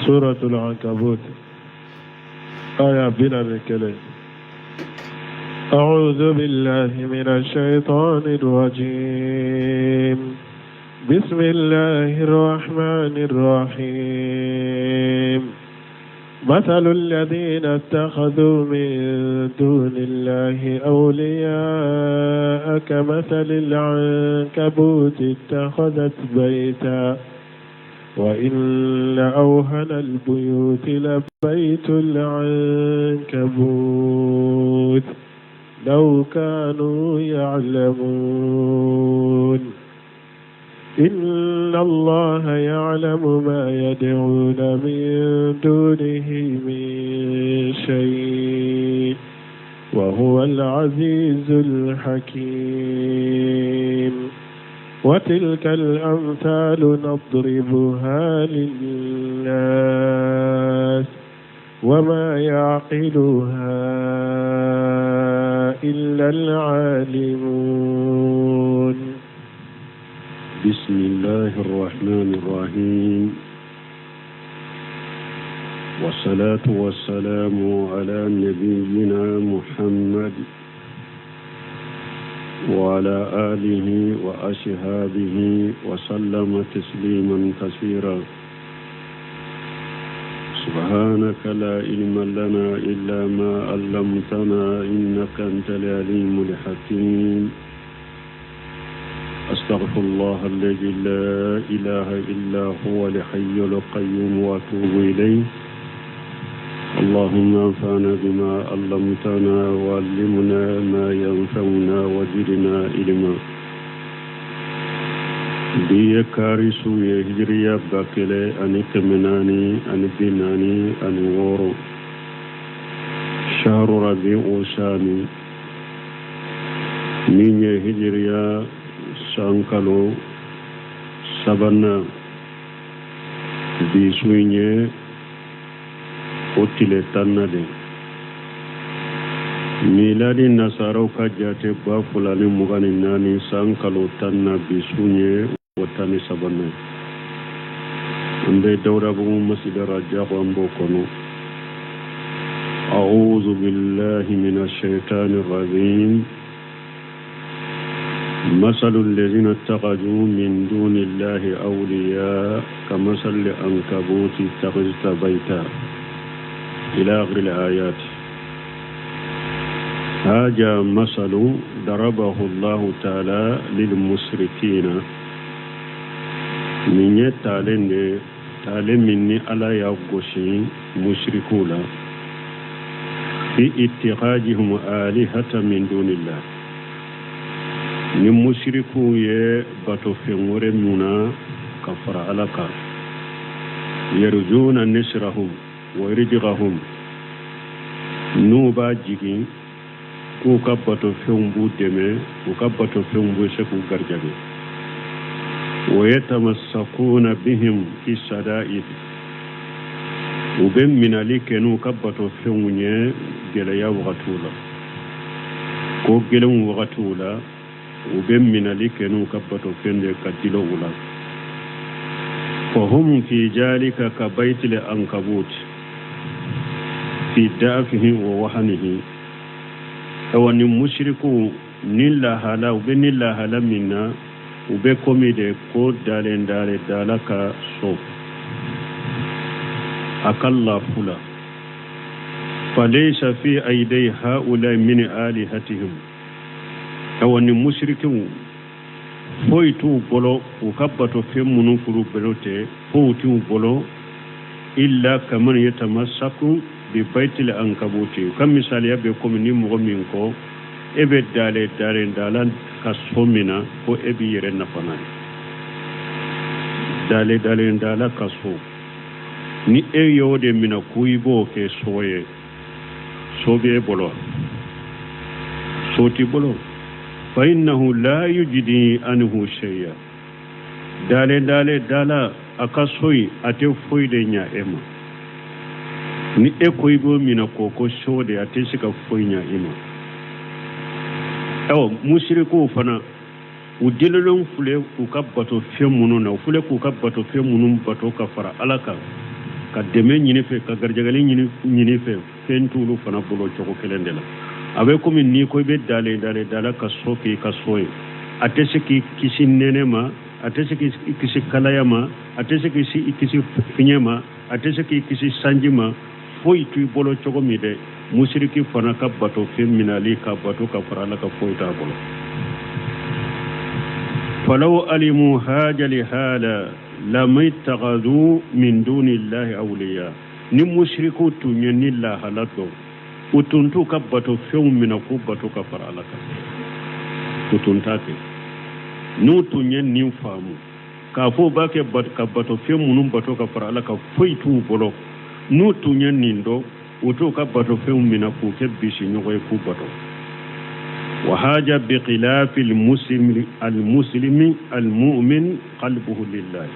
Suratul Ankabut aya 41. أعوذ بالله من الشيطان الرجيم. بسم الله الرحمن الرحيم. مثل الذين اتخذوا من دون الله أولياء كمثل العنكبوت اتخذت بيتا وإن أوهن البيوت لبيت العنكبوت لو كانوا يعلمون. إن الله يعلم ما يدعون من دونه من شيء وهو العزيز الحكيم. وتلك الأمثال نضربها للناس وما يعقلها إلا العالمون. بسم الله الرحمن الرحيم، والصلاة والسلام على نبينا محمد وعلى آله وأصحابه وسلم تسليما كثيرا. سبحانك لا علم لنا إلا ما علمتنا إنك أنت العليم الحكيم. أستغفر الله الذي لا إله إلا هو الحي القيوم وأتوب إليه. اللهم انفعنا بما علمتنا وعلمنا ما ينفعنا وزدنا علما. Bi ye kari su ye, hijiriya 1446, shahru rabi'u sani, min ye hijiriya san kalo sabanan, bi su in ye o tile tanna de. Miladi nasaraw ka jate 2024 san kalo tanna, bi su ye o 13nan. An bɛ Dawudabugu masjid Rajaku, an b'o kɔnɔ. أعوذ بالله من الشيطان الرجيم. مثل الذين اتخذوا من دون الله أولياء كمثل العنكبوت اتخذت بيتا، إلى آخر الآيات. هذا مثل ضربه الله تعالى للمشركين. Nin ye talen de, talen min ni Ala y'a gosi mushrikuw la, fi ittikhajihim alihata min dunillah, ni mushrikuw ye batofɛn wɛrɛ mun na ka fara Ala kan, yarjuna nisrahum wa rizqahum, n'u b'a jigin k'u ka batofɛnw b'u dɛmɛ, u ka batofɛnw bɛ se k'u garijɛgɛ, wa yatamassakuna bihim fi shada'id, u bɛ minali kɛ n'u ka batofɛnw ye gɛlɛya wagatiw la, ko gɛlɛnw wagatiw la, u bɛ minali kɛ n'u ka batofɛn de ka dilo u la. Fahum fi zalika ka baytil ankabut fi da'fihi wa wahanihi. Awa, ni mushrikuw ni lahala, u bɛ ni lahala min na, u bɛ komi de ko dalen dalen dala ka so a ka lafu la. Falaysa fi aidi haula min alihatihim. Awa, ni musirikiw, foyi t'u bolo u ka bato fɛn minnu furu bolo tɛ, foyi t'u bolo, illa kaman yatamassaku bi baytil ankabuti. U ka misaliya bɛ komi ni mɔgɔ min ko e bɛ dalen dalen dala ka so min na, ko e b'i yɛrɛ nafa n'a ye. Dalen dalen dala ka so, ni e y'o de minɛ ko i b'o kɛ so ye, so b'e bolo, so t'i bolo. Fa innahu la yujidi anhu shay'a. Dalen dalen dala a ka so in, a tɛ foyi de ɲa e ma. Ni e ko i b'o minɛ k'o ko so de, a tɛ se ka foyi ɲa i ma. Awa, musirikuw fana, u delilen filɛ u ka bato fɛn minnu na, u filɛ k'u ka bato fɛn minnu bato ka fara Ala kan. Ka dɛmɛ ɲini fɛ, ka garijɛgɛli ɲini fɛ, fɛn t'olu fana bolo cogo kelen de la. A bɛ komi n'i ko i bɛ dalen dalen dala ka so k'i ka so ye, a tɛ se k'i kisi nɛnɛ ma, a tɛ se k'i kisi kalaya ma, a tɛ se k'i kisi fiɲɛ ma, a tɛ se k'i kisi sanji ma, foyi t'i bolo cogo min dɛ. Musiriki fana ka bato fɛn minali ka bato ka fara Ala kan, foyi t'a bolo. Falaw alimu haja li hala lama ittakhadhu min dunillahi awliya. Ni musirikiw tun ye nin lahala dɔn, u tun t'u ka bato fɛnw minɛ k'u bato ka fara Ala kan, u tun t'a kɛ. N'u tun ye nin faamu k'a fɔ u b'a kɛ ka bato fɛn minnu bato ka fara Ala kan, foyi t'u bolo, n'u tun ye nin dɔn, u t'u ka bato fɛnw minɛ k'u kɛ bisi ɲɔgɔn ye k'u bato. Wa haja bi khilafi almuslimi almu'min qalbuhu lillahi.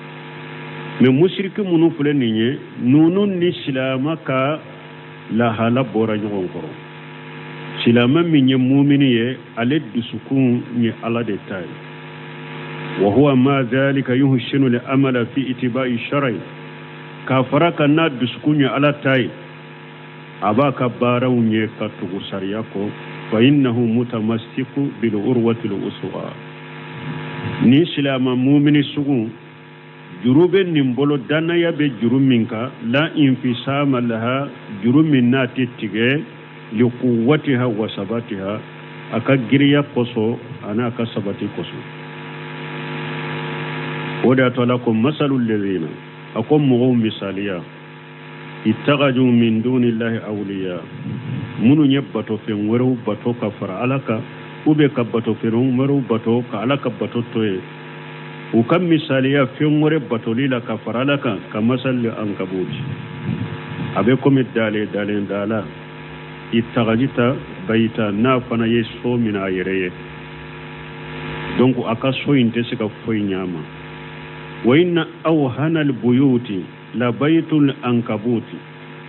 Mais musiriki minnu filɛ nin ye, ninnu ni silama ka lahala bɔra ɲɔgɔn kɔrɔ. Silama min ye mumini ye, ale dusukun ye Ala de ta ye. Wa huwa ma dhalika yuhsinu al-amala fi itiba'i shar'i. K'a fara kan, n'a dusukun ye Ala ta ye, a b'a ka baaraw ɲɛ ka tugu sariya kɔ. Fa innahu mutamassiku bil urwati al-usqa. Ni silama mumini sugu, juru bɛ nin bolo, dannaya bɛ juru min kan, la infisama laha, juru min n'a tɛ tigɛ, likuwatiha wa sabatiha, a ka giriya kosɔn ani a ka sabati kosɔn. O de y'a to Ala ko masalu lezina, a ko mɔgɔw misaliya, ittakhadhu min dunillahi awliya, minnu ye batofɛn wɛrɛw bato ka fara Ala kan, ou bien ka batofɛn wɛrɛw bato ka Ala ka bato to yen. U ka misaliya fɛn wɛrɛ batoli la ka fara Ala kan, ka masali ankabuti, a bɛ komi dalen dalen dala, ittakhadha bayita, n'a fana ye so minɛ a yɛrɛ ye. Donc a ka so in tɛ se ka foyi ɲ'a ma. Wa inna awhana albuyuti la baytul ankabuti.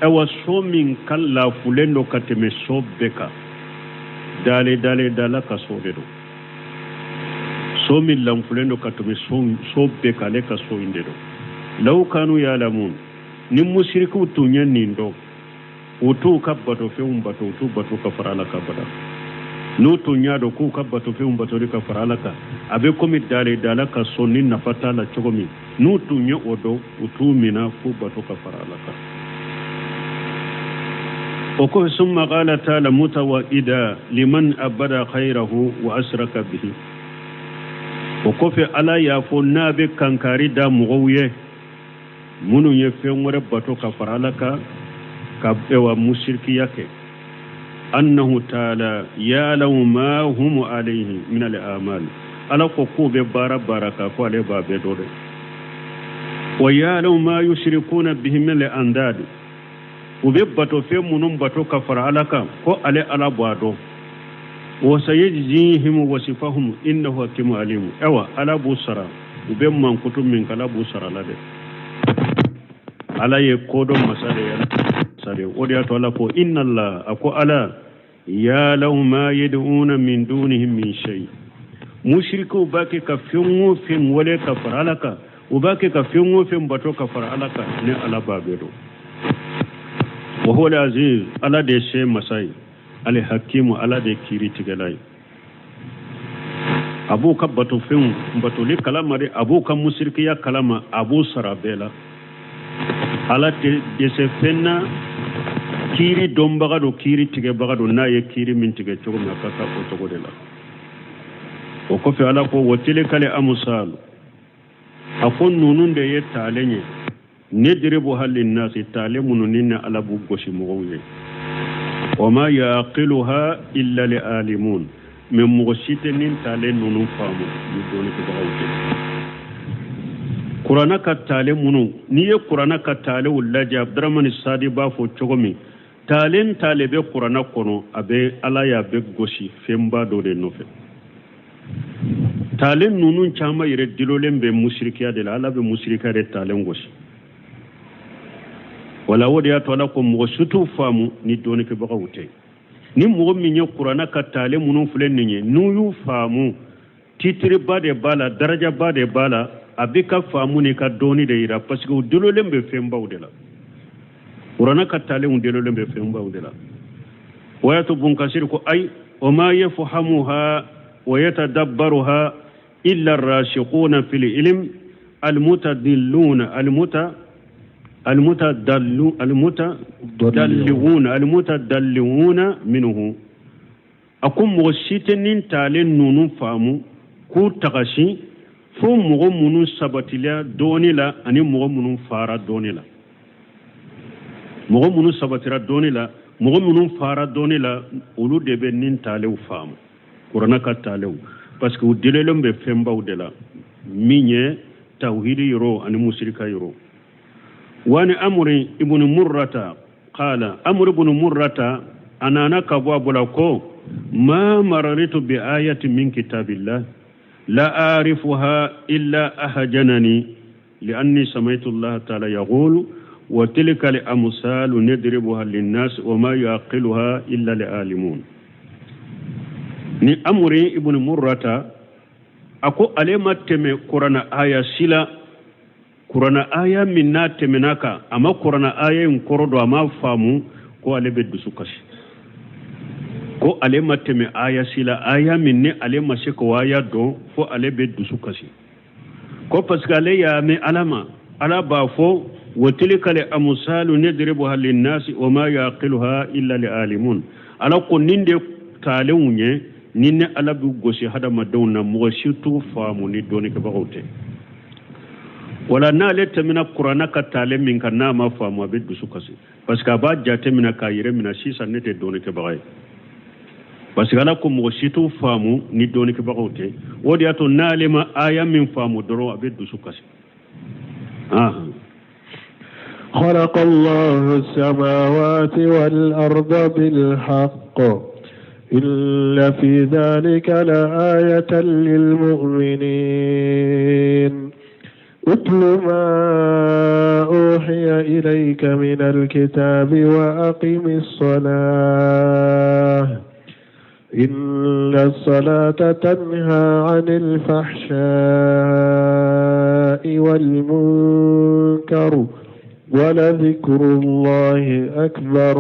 Awa, so min ka lafulen don ka tɛmɛ so bɛɛ kan, dale dale dala ka so de don. So min lanfulen don ka tɛmɛ so bɛɛ kan, ale ka so in de don. Law kanu yalamun, ni musirikiw tun ye nin dɔn, u t'u ka batofɛnw bato, u t'u bato ka fara Ala kan bada. N'u tun y'a dɔn k'u ka batofɛnw batoli ka fara Ala kan, a bɛ komi dale dala ka so ni nafa t'a la cogo min, n'u tun ye o dɔn, u t'u minɛ k'u bato ka fara Ala kan. O kɔfɛ, summa qala taala mutawa'ida liman abada khayrahu wa asraka bihi. O kɔfɛ, Ala y'a fɔ n'a bɛ kankari da mɔgɔw ye minnu ye fɛn wɛrɛ bato ka fara Ala kan, ka ewa musirikiya kɛ, annahu taala ya'lamu ma hum alayhi min al-amal. Ala ko k'u bɛ baara baara kan, ko ale b'a bɛɛ dɔn dɛ. Wa ya'lamu ma yushrikuna bihi min al-andad, u bɛ bato fɛn minnu bato ka fara Ala kan, ko ale Ala b'a dɔn. Wa sayajzihim wasifahum innahu hakimu alimu. Awa, Ala b'u sara u bɛ mankutu min kan, Ala b'u sara la dɛ. Ala ye kodɔn masa de ye, masa de. O de y'a to Ala ko inna Allah, a ko Ala ya'lamu ma yad'una min dunihim min shay. Musirikiw b'a kɛ ka fɛn o fɛn wele ka fara Ala kan, u b'a kɛ ka fɛn o fɛn bato ka fara Ala kan, ne Ala b'a bɛɛ dɔn. Wa huwa al-aziz, Ala de ye se masa ye, al hakimu, Ala de ye kiiri tigɛla ye. A b'u ka batofɛnw batoli kalama dɛ, a b'u ka musirikiya kalama, a b'u sara bɛɛ la. Ala tɛ dɛsɛ fɛn na, kiiri dɔnbaga don, kiiri tigɛbaga don. N'a ye kiiri min tigɛ cogo min, a ka kan o cogo de la. O kɔfɛ, Ala ko wa tilkal amusalu, a ko ninnu de ye taalen ye, nadribuha linnasi, taalen minnu ni Ala b'u gosi mɔgɔw ye. Wa ma yaqiluha illa al-alimun, mais mɔgɔ si tɛ nin taalen ninnu faamu ni dɔnnikɛbagaw tɛ. Kuranna ka taale minnu, n'i ye kuranna ka taalew lajɛ, Abudramani Sadi b'a fɔ cogo min, taalen taale bɛ kuranna kɔnɔ, a bɛ Ala y'a bɛ gosi fɛnba dɔ de nɔfɛ. Taalen ninnu caman yɛrɛ dilolen bɛ musirikiya de la. Ala bɛ musirikiya de taalen gosi wala. O de y'a to Ala ko mɔgɔ si t'u faamu ni dɔnnikɛbagaw tɛ. Ni mɔgɔ min ye kuranna ka taale minnu filɛ nin ye, n'u y'u faamu, titireba de b'a la, darajaba de b'a la. A bɛ ka faamu n'i ka dɔnni de yira, parce que u dololen bɛ fɛnbaw de la. Kurana ka talenw delolen bɛ fɛnbaw de la. O y'a to Bunkasiri ko ayi, wa ma yafhamuha wa yatadabbaruha illa rasikhuna fil ilm almutadilluna almuta almutadallu almutadalliuna almutadalliuna minhu. A ko mɔgɔ si tɛ nin talen ninnu faamu k'u tagasi fo mɔgɔ minnu sabatila dɔɔni la ani mɔgɔ minnu fara dɔɔni la. Mɔgɔ minnu sabatira dɔɔni la, mɔgɔ minnu fara dɔɔni la, olu de bɛ nin talenw faamu, kurana ka talenw, parce que u delelen bɛ fɛnbaw de la min ye tawhidi yɔrɔ ani musirika yɔrɔ. Wani Amuri ibn Murrata qala, Amr ibn Murrata a nana ka bɔ a bolo ko ma mararitu bi ayati min kitabillah la arifuha illa ahajanani lianni samaitu Allah ta'ala yaqulu wa tilka al amsalu nadribuha linnas wa ma yaqiluha illa al alimun. Ni Amri ibn Murrata a ko ale ma tɛmɛ kurana aya si la, kurana aya min n'a tɛmɛna kan, a ma kurana aya in kɔrɔ dɔn, a ma faamu, ko ale bɛ dusu kasi, ko ale ma tɛmɛ aya si la, aya min ni ale ma se k'o aya dɔn, fo ale bɛ dusu kasi, ko parce que ale y'a mɛn Ala ma, Ala b'a fɔ wa tilka al amsalu nadribuha linnasi wa ma yaqiluha illa al alimun. Ala ko nin de talenw ye ni ne Ala bɛ gosi hadamadenw na, mɔgɔ si t'u faamu ni dɔnnikɛbagaw tɛ. Wala n'ale tɛmɛna kurana ka talen min kan n'a ma faamu, a bɛ dusu kasi, parce que a b'a jate minɛ k'a yɛrɛ minɛ sisan ne tɛ dɔnnikɛbaga ye, parce que Ala ko mɔgɔ si t'u faamu ni dɔnnikɛbagaw tɛ. O de y'a to n'ale ma aya min faamu dɔrɔn, a bɛ dusu kasi. خلق الله السماوات والأرض بالحق إن في ذلك لآية للمؤمنين. اتل ما أوحي إليك من الكتاب وأقم الصلاة إن الصلاة تنهى عن الفحشاء والمنكر ولذكر الله أكبر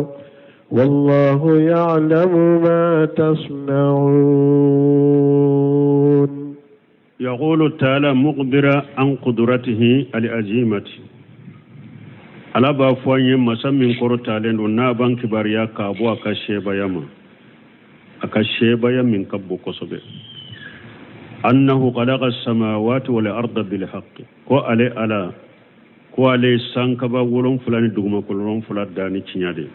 والله يعلم ما تصنعون. يقول تعالى مخبرا عن قدرته العظيمة. Ala b'a fɔ an ye masa min kɔrɔtalen don n'a b'an kibaruya k'a bɔ a ka sebaya ma, a ka sebaya min ka bon kosɛbɛ. Annahu khalaqa samawati wal arda bil haqqi, ko ale Ala ko ale sankaba 7 ni dugumakolo 7 da ni tiɲɛ de,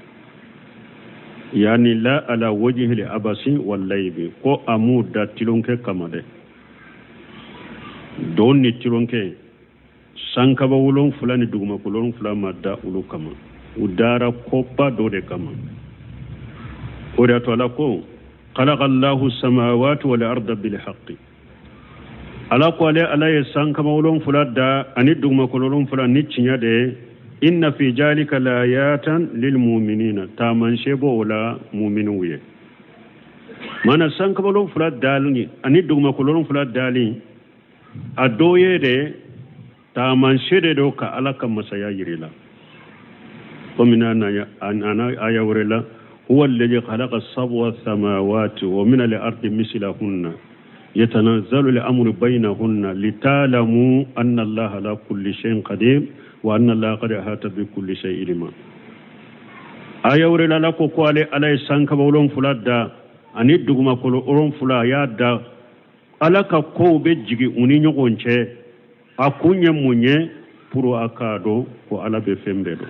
yani la ala wajhi al abasi wal laybi, ko a m'u da tilonkɛ kama dɛ, don ni tilonkɛ sankaba 7 ni dugumakolo 7 ma da olu kama, u dara koba dɔ de kama. O de y'a to Ala ko khalaqa Allahu samawati wal arda bil haqqi, Ala ko ale Ala ye sankaba 7 da ani dugumakolo 7 ni tiɲɛ de ye. Inna fi jalika laayatan lil mu'minina, taamasiyɛn b'o la mu'miniw ye. Mana sankaba 7 dali ani dugumakolo 7 dali a dɔ ye de taamasiyɛn de don ka Ala ka masaya yir'i la. Komi n'a nana aya wɛrɛ la, huwa alladhi khalaqa sab'a samawati wa min al-ardi mislahunna yatanazzalu al-amru baynahunna lita'lamu anna Allaha ala kulli shay'in qadir wa anna Allaha qad ahata bi kulli shay'in ilma. Aya wɛrɛ la, Ala ko ko ale Ala ye sankaba 7 da ani dugumakolo 7, a y'a da Ala ka kow bɛ jigin u ni ɲɔgɔn cɛ. A kun ye mun ye? Pour a k'a dɔn ko Ala bɛ fɛn bɛɛ dɔn,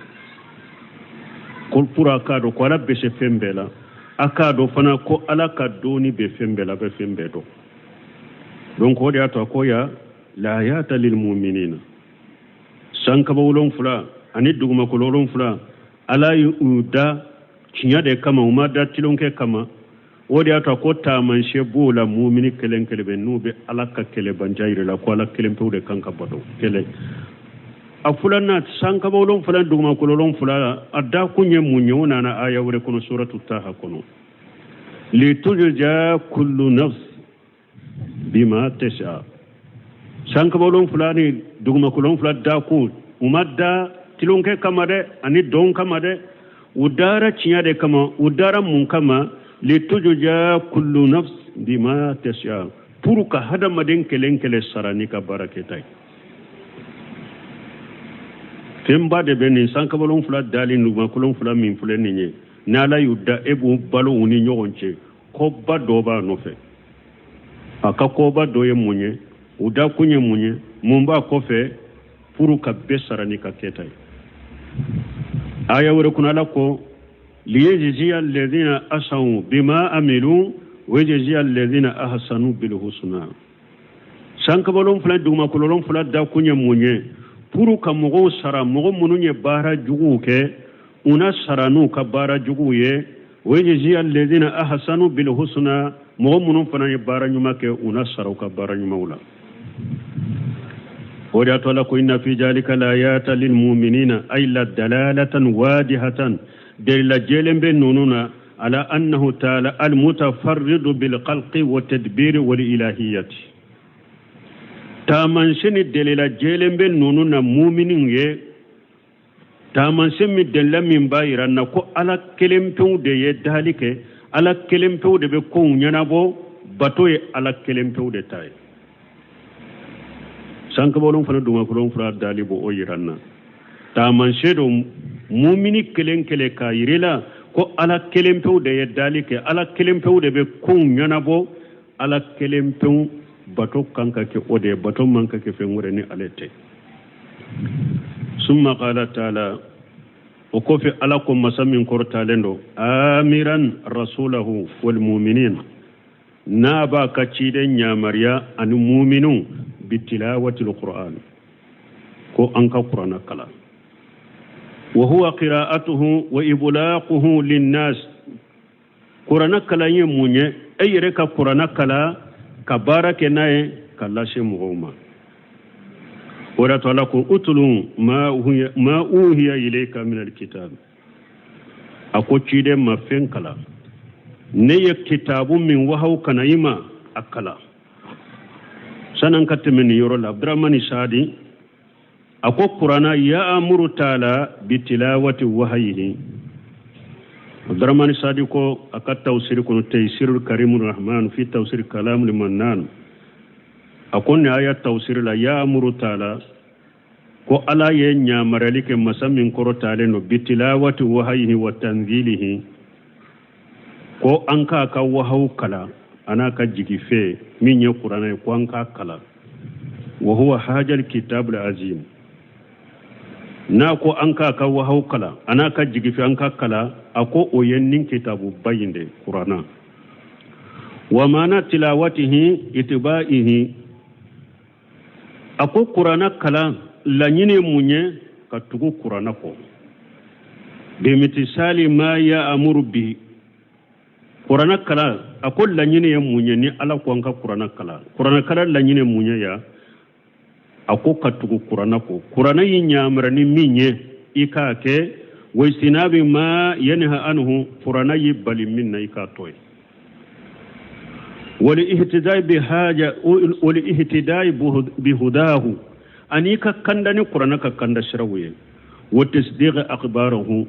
ko pour a k'a dɔn ko Ala bɛ se fɛn bɛɛ la, a k'a dɔn fana ko Ala ka dɔnni bɛ fɛn bɛɛ la, a bɛ fɛn bɛɛ dɔn. Donc o de y'a to a ko ya laayata lil mu'minina, sankaba 7 ani dugumakolo 7 Ala y'u da tiɲɛ de kama, u ma da tilonkɛ kama. O de y'a to a ko taamasiyɛn b'o la mumini kelen kelen bɛ n'u bɛ Ala ka kɛlɛbanja yir'i la ko Ala kelen pewu de kan ka bato kelen. A filanan sankaba 7 dugumakolo 7 a da kun ye mun ye? O nana aya wɛrɛ kɔnɔ suratu Taha kɔnɔ, litujza kullu nafs bima tas'a. Sankaba 7 ni dugumakolo 7 da kun u ma da tulonkɛ kama dɛ ani dɔn kama dɛ, u dara tiɲɛ de kama. U dara mun kama? Litujza kullu nafs bima tas'a, pour ka hadamaden kelen kelen sara n'i ka baara kɛta ye. Fɛnba de bɛ nin sankaba wolonfila dali, dugumakolo wolonfila min filɛ nin ye, ni Ala y'u da, e b'u balo u ni ɲɔgɔn cɛ, koba dɔ b'a nɔfɛ. A ka koba dɔ ye mun ye? U da kun ye mun ye? Mun b'a kɔfɛ? Pour ka bɛɛ sara n'i ka kɛta ye. Aya wɛrɛ kɔnɔ, Ala ko liyajziya alladhina asau bima amilu wa yajziya alladhina ahsanu bil husna. Sankaba wolonfila, dugumakolo wolonfila da kun ye mun ye? Pour ka mɔgɔw sara, mɔgɔ minnu ye baara juguw kɛ, u na sara n'u ka baara juguw ye. Wa yajziya alladhina ahsanu bil husna, mɔgɔ minnu fana ye baara ɲuman kɛ, u na sara u ka baara ɲumanw la. O de y'a to Ala ko inna fi zalika layata lil mu'minina, ay la dalalatan wadihatan, dalila jɛlen bɛ ninnu na, ala annahu ta'ala al mutafarridu bil khalqi wa tadbiri wal ilahiyati. Taamasiyɛn ni dalila jɛlen bɛ ninnu na muminiw ye, taamasiyɛn min, dalila min b'a yira na ko Ala kelen pewu de ye dali kɛ, Ala kelen pewu de bɛ kow ɲɛnabɔ, bato ye Ala kelen pewu de ta ye. Sankaba wolonfila, dugumakolo wolonfila dali b'o yira na. Taamasiyɛn don mumini kelen kelen k'a yira la ko Ala kelen pewu de ye dali kɛ, Ala kelen pewu de bɛ kow ɲɛnabɔ, Ala kelen pewu bato kan ka kɛ o de ye, bato man ka kɛ fɛn wɛrɛ ni ale tɛ. Summa qala taala, o kɔfɛ Ala ko masa min kɔrɔtalen don, amiran rasulahu wal muminin, n'a b'a ka ciden yamaruya ani muminu, bitilawati alquran, ko an ka Kurana kalan. Wa huwa qira'atuhu wa iblaquhu linnas. Kurana kalan ye mun ye? E yɛrɛ ka Kurana kalan ka baara kɛ n'a ye ka lase mɔgɔw ma. O de to Ala ko utulu ma uhiya ilayka min alkitab. A ko ciden ma, fɛn kalan, ne ye kitabu min wahaw kana i ma, a kalan. Sanan ka tɛmɛ nin yɔrɔ la, Abdurahmani Sadi a ko Kurana ya amuru taala bitilawati wahayihi. Abdurahmani Sadi ko a ka tawsiri kɔnɔ, Taysirul Karimur Rahman fi tawsir Kalamul Mannan, a ko nin aya tawsiri la, ya amuru taala, ko Ala ye ɲamarali kɛ masa min kɔrɔtalen don, bitilawati wahayihi wa tanzilihi, ko an k'a ka wahaw kalan a n'a ka jigifɛ min ye Kuranɛ ye, ko an k'a kalan. Wa huwa hajal kitabul azim. N'a ko an k'a ka wahaw kalan a n'a ka jigifɛ an ka kalan, a ko o ye nin kitabuba in de, Kuranɛ. Wa maana tilawatihi itibaihi. A ko Kuranɛ kalan laɲini ye mun ye? Ka tugu Kuranɛ kɔ, bimitisali ma ya amuru bi. Kuranɛ kalan, a ko laɲini ye mun ye? Ni Ala ko an ka Kuranɛ kalan, Kuranɛ kalan laɲini ye mun ye ya? A ko ka tugu Kuranɛ kɔ, Kuranɛ y'i ɲamara ni min ye, i k'a kɛ. Wa istinabi ma yanha anhu, Kuranɛ y'i bali min na, i k'a to yen. Wal ihtidai bi haja wal ihtidai bi hudahu, ani ka kanda ni Kuranɛ ka kanda siraw ye. Wa tasdiq akhbarahu,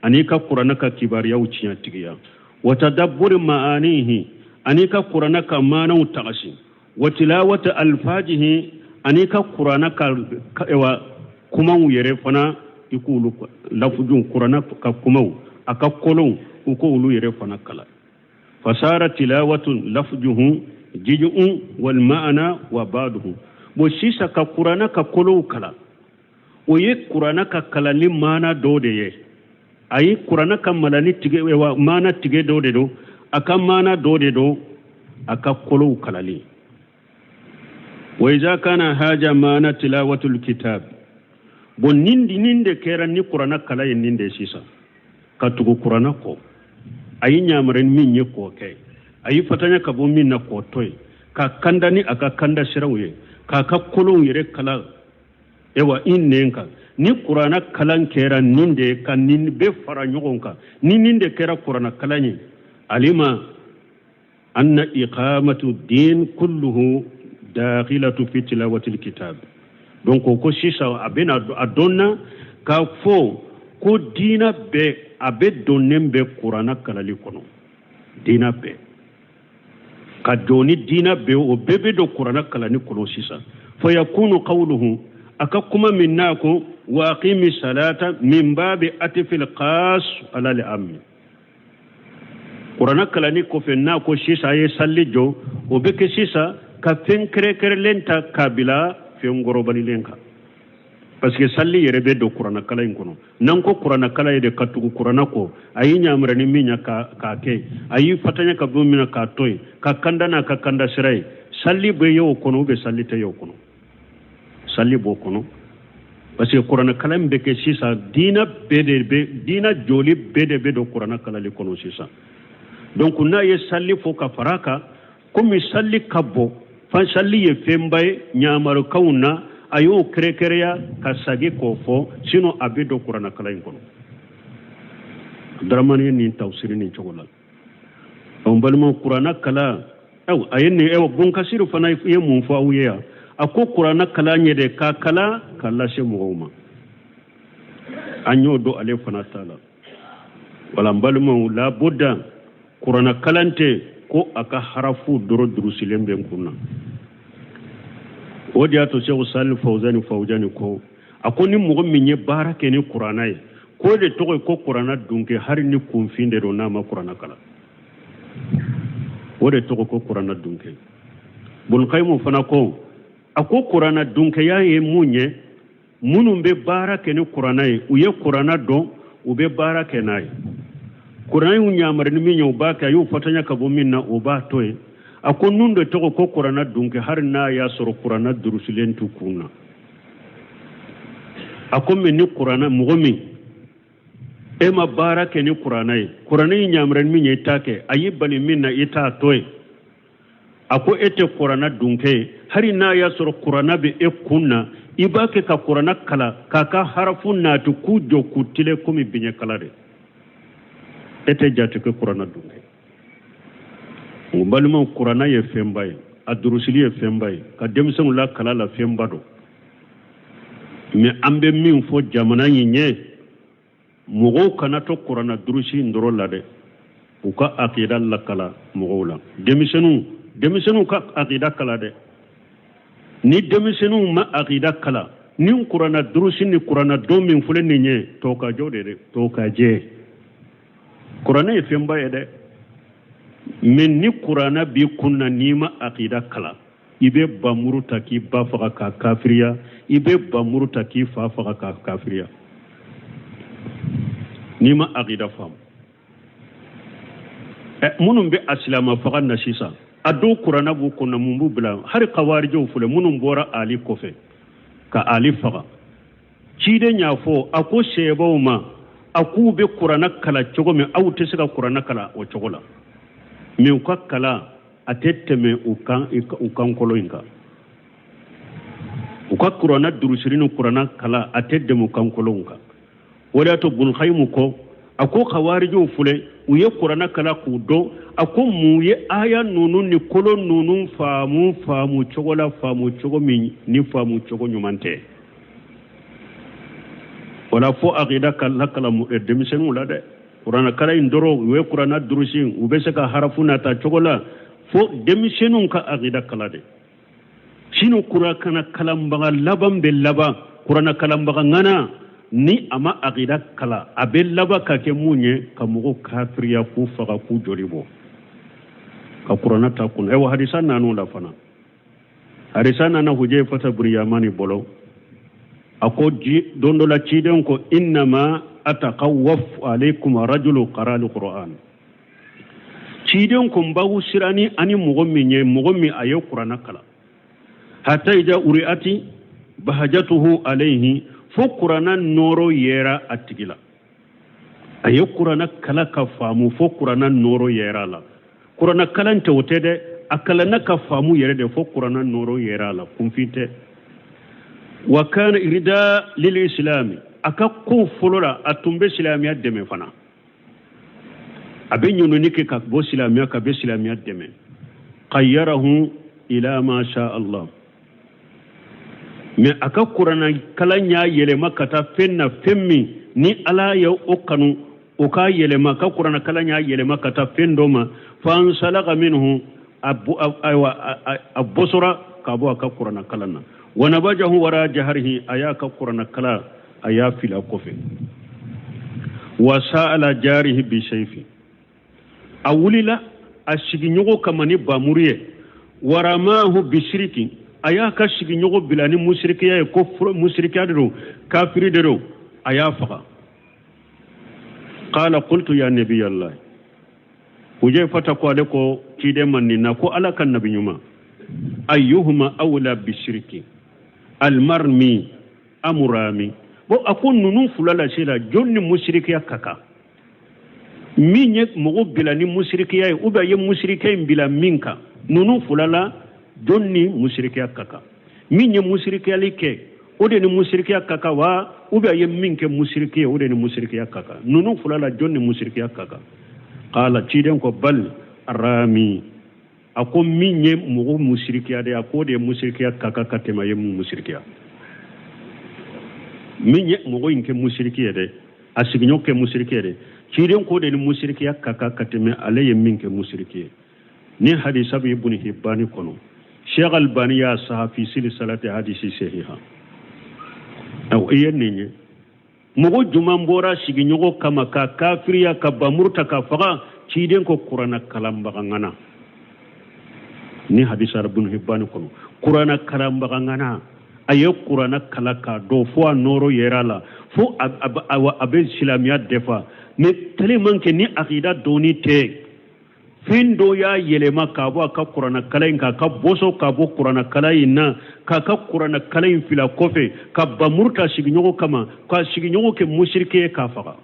ani ka Kuranɛ ka kibariyaw tiɲɛtigiya. Wa tadabburi ma'anihi, ani ka Kuranɛ ka maanaw tagasi. Wa tilawati alfajihi, ani ka Kuranɛ ka wa kumaw yɛrɛ fana, i k'olu lafujuw, Kuranɛ ka kumaw, a ka kolow, u k'olu yɛrɛ fana kalan. Fasara tilawatu lafjuhu jij'un wal ma'ana wa ba'duhu. Bon, sisan ka Kuranɛ ka kolow kalan, o ye Kuranɛ ka kalanni maana dɔ de ye. A ye Kuranɛ ka malani tigɛ wa maana tigɛ dɔ de don, a ka maana dɔ de don, a ka kolow kalali. Wa iza kana haja maana tilawatul kitab. Bon, nin de kɛra ni Kuranɛ kala ye nin de sisan, ka tugu Kuranɛ kɔ, a ye ɲamara min ye k'o kɛ, a ye fatanya ka bɔ min na k'o to yen, ka kanda ni a ka kanda siraw ye, k'a ka kolow yɛrɛ kalan ewa i nɛn kan. Ni Kuranɛ kalan kɛra nin de ye, ka nin bɛɛ fara ɲɔgɔn kan, ni nin de kɛra Kuranɛ kalan ye, alima anna iqamatu din kulluhu dakhilatu fi tilawati alkitab. Donc ko sisan a bɛna a dɔnna. K'a fɔ ko diina bɛɛ a bɛ donnen bɛ kuranna kalali kɔnɔ, diina bɛɛ ka jɔ ni diina bɛɛ, o bɛɛ bɛ don kuranna kalanni kɔnɔ sisan. Fayakunu qawluhu, a ka kuma min n'a ko wa aqimi salata min babi atifil khas ala al ammi, kuranna kalanni kɔfɛ n'a ko sisan a ye salli jɔ, o bɛ kɛ sisan ka fɛn kɛrɛnkɛrɛnlen ta k'a bila fɛn kɔrɔbalilen kan, parce que salli yɛrɛ bɛ don kuranna kalan in kɔnɔ. N'an ko kuranna kalan ye de ka tugu kuranna kɔ, a y'i ɲamara ni min ye k'a kɛ, a y'i fatanya ka bɔ min na k'a to yen, ka kanda n'a ka kanda sira ye, salli bɛ ye o kɔnɔ ou bien salli tɛ ye o kɔnɔ? Salli b'o kɔnɔ, parce que kuranna kalan bɛ kɛ sisan, diina bɛɛ de bɛ, diina jɔli bɛɛ de bɛ don kuranna kalali kɔnɔ sisan. Donc n'a ye salli fɔ ka fara a kan, komi salli ka bon, fan salli ye fɛnba ye ɲamarukanw na, a y'o kɛrɛkɛrɛya ka sagi k'o fɔ, sinon a bɛ don kuranna kalan in kɔnɔ. Daramani ye nin tafsiri nin cogo la. N balimaw, kuranna kalan, ayiwa, a ye nin, ayiwa, Bunkasiri fana ye mun fɔ aw ye yan? A ko kuranna kalan ye de k'a kalan k'a lase mɔgɔw ma. An y'o don ale fana ta la. Wala n balimaw, labuda kuranna kalan tɛ ko a ka harafu dɔrɔn durusilen bɛ n kun na. O de y'a to Sɛku Sali Fawuzani Fawuzani ko, a ko ni mɔgɔ min ye baara kɛ ni kuranna ye, k'o de tɔgɔ ye ko kuranna dunkɛ, hali ni kunfin de don n'a ma kuranna kalan, o de tɔgɔ ko kuranna dunkɛ. Bun Kayimu fana ko, a ko kuranna dunkɛya ye mun ye? Minnu bɛ baara kɛ ni kuranna ye, u ye kuranna dɔn, u bɛ baara kɛ n'a ye, kuranna y'u yamari ni min ye, u b'a kɛ, a y'u fatanya ka bɔ min na, u b'a to yen. A ko ninnu de tɔgɔ ko kuranna dunkɛ, hali n'a y'a sɔrɔ kuranna durusilen t'u kun na. A ko mɛ ni kuranna, mɔgɔ min e ma baara kɛ ni kuranna ye, kuranna y'i yamari ni min ye, i t'a kɛ, a y'i bali min na, i t'a to yen, a ko e tɛ kuranna dunkɛ ye, hali n'a y'a sɔrɔ kuranna bɛ e kun na, i b'a kɛ ka kuranna kalan k'a ka harafu naati k'u jɔ k'u tilen komi biɲɛkala de, e tɛ jate kɛ kuranna dunkɛ. N balimaw, kuranna ye fɛnba ye, a durusili ye fɛnba ye, ka denmisɛnw lakala la fɛnba don. Mɛ an bɛ min fɔ jamana in ye, mɔgɔw kana to kuranna durusi in dɔrɔn la dɛ, u ka akida lakala mɔgɔw la. Denmisɛnninw ka akida kala dɛ. Ni denmisɛnninw ma akida kala, ni kuranna durusi ni kuranna don min filɛ nin ye, tɔkajɔ de dɛ, tɔkajɛ. Kuranna ye fɛnba ye dɛ, mɛ ni kuranna b'i kun na, n'i ma akida kala, i bɛ bamuru ta k'i ba faga k'a kafiriya, i bɛ bamuru ta k'i fa faga k'a kafiriya, n'i ma akida faamu. Minnu bɛ a silama faga na sisan, a dɔw kuranna b'u kunna, mun b'u bila? Hali kawarijɛw filɛ, minnu bɔra Ali kɔfɛ ka Ali faga, ciden y'a fɔ, a ko sɛbaw ma, a k'u bɛ kuranna kalan cogo min, aw tɛ se ka kuranna kalan o cogo la, mɛ u ka kalan a tɛ tɛmɛ u kan kolo in kan. U ka kuranna durusiri ni kuranna kalan a tɛ tɛmɛ u kan kolonw kan. O de y'a to Bunkayimu ko, a ko kawarijiw filɛ, u ye kuranna kalan k'u dɔn, a ko mun ye aya ninnu ni kolo ninnu faamu faamu cogo la, faamu cogo min ni faamu cogo ɲuman tɛ? Wala fo akida ka lakalan denmisɛnninw la dɛ. Kuranna kalan in dɔrɔn, u ye kuranna durusi, u bɛ se ka harafu nata cogo la, fo denmisɛnninw ka akida kalan dɛ. Sinon kuranna kalanbaga laban bɛ laban, kuranna kalanbaga ŋana ni a ma akida kalan, a bɛ laban ka kɛ mun ye? Ka mɔgɔw kafiriya, k'u faga, k'u joli bɔ, ka kuranna ta kun. Ayiwa, hadisa nan'o la fana. Hadisa nana Hujayfata bun Yamani bolo, a ko don dɔ la ciden ko innama atakawwaf alaykum rajulu qara alquran. Ciden ko n b'aw siran ni ani mɔgɔ min ye, mɔgɔ min a ye kuranna kalan, hatta ida uri'ati bahajatuhu alayhi, fo kuranna nɔɔrɔ yera a tigi la. A ye kuranna kalan ka faamu fo kuranna nɔɔrɔ yera a la. Kuranna kalan tɛ o tɛ dɛ, a kalanna ka faamu yɛrɛ de fo kuranna nɔɔrɔ yera a la, kunfin tɛ. Wa kana irida lil islami, a ka ko fɔlɔ la, a tun bɛ silamɛya dɛmɛ fana, a bɛ ɲɔnɔni kɛ ka bɔ silamɛya ka bɛ silamɛya dɛmɛ. Qayyarahu ila ma sha Allah. Mais a ka kuranna kalan y'a yɛlɛma ka taa fɛn na, fɛn min ni Ala ye o kanu, o k'a yɛlɛma, ka kuranna kalan y'a yɛlɛma ka taa fɛn dɔ ma. Fansalaka minhu, ayiwa, a bɔsɔra ka bɔ a ka kuranna kalan na. Wanabajahu wara jaharihi, a y'a ka kuranna kalan, a y'a fili a kɔfɛ. Wa sa'ala jarihi bi sayfi, a wulila a sigiɲɔgɔn kama ni bamuru ye. Waramahu bisiriki, a y'a ka sigiɲɔgɔn bila ni musirikiya ye, ko musirikiya de don, kafiri de don, a y'a faga. Qala qultu ya nabiyallah, Hujayfata ko ale ko ciden ma nin na ko Ala ka nabi ɲuman, ayyuhuma awla bisiriki, almarmi amurami? Bon, a ko ninnu fila la se la, jɔn ni musirikiya ka kan? Min ye mɔgɔ bila ni musirikiya ye, ou bien a ye musirikiya in bila min kan, ninnu fila la, jɔn ni musirikiya ka kan? Min ye musirikiyali kɛ, o de ni musirikiya ka kan wa, ou bien a ye min kɛ musiriki ye, o de ni musirikiya ka kan? Ninnu fila la, jɔn ni musirikiya ka kan? Qala, ciden ko bal rami, a ko min ye mɔgɔ musirikiya de, a ko o de ye musirikiya ka kan ka tɛmɛ a ye mun musirikiya. Min ye mɔgɔ in kɛ musiriki ye dɛ, a sigiɲɔgɔn kɛ musiriki ye dɛ, ciden ko de ni musirikiya ka kan ka tɛmɛ ale ye min kɛ musiriki ye. Ni hadisa bɛ Ibn Hibbani kɔnɔ, Sheikh Albani y'a saha fi silsilati hadisi sahiha. Aw i ye nin ye, mɔgɔ juman bɔra sigiɲɔgɔn kama ka kafiriya, ka bamuru ta ka faga, ciden ko kuranna kalanbaga ŋana. Ni hadisa Ibn Hibbani kɔnɔ, kuranna kalanbaga ŋana, a ye kuranna kalan k'a dɔn fo a nɔrɔ yɛrɛ la, fo a bɛ silamɛya defa, mais tellement que ni akida dɔɔni tɛ, fɛn dɔ y'a yɛlɛma k'a bɔ a ka kuranna kalan in k'a ka bɔsɔ k'a bɔ kuranna kalan in na, k'a ka kuranna kalan in fila kɔfɛ, ka bamuru ta sigiɲɔgɔn kama, k'a sigiɲɔgɔn kɛ musirike ye k'a faga.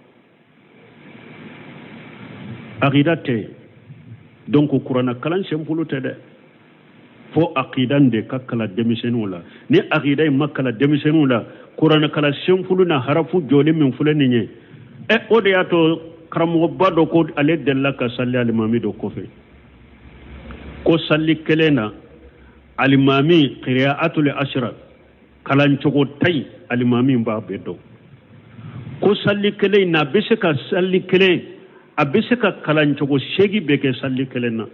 Akida tɛ. Donc kuranna kalan simple tɛ dɛ, fo akida de ka kalan denmisɛnninw la. Ni akida in ma kalan denmisɛnninw la, kuranna kalan simple na harafu jɔlen min filɛ nin ye ɛ, o de y'a to karamɔgɔba dɔ ko ale delila ka sali alimami dɔ kɔfɛ, ko sali kelen na alimami qira'atul ashra, kalancogo ta in, alimami b'a bɛɛ dɔn. Ko sali kelen in na, a bɛ se ka sali kelen, a bɛ se ka kalancogo 8 bɛɛ kɛ sali kelen na.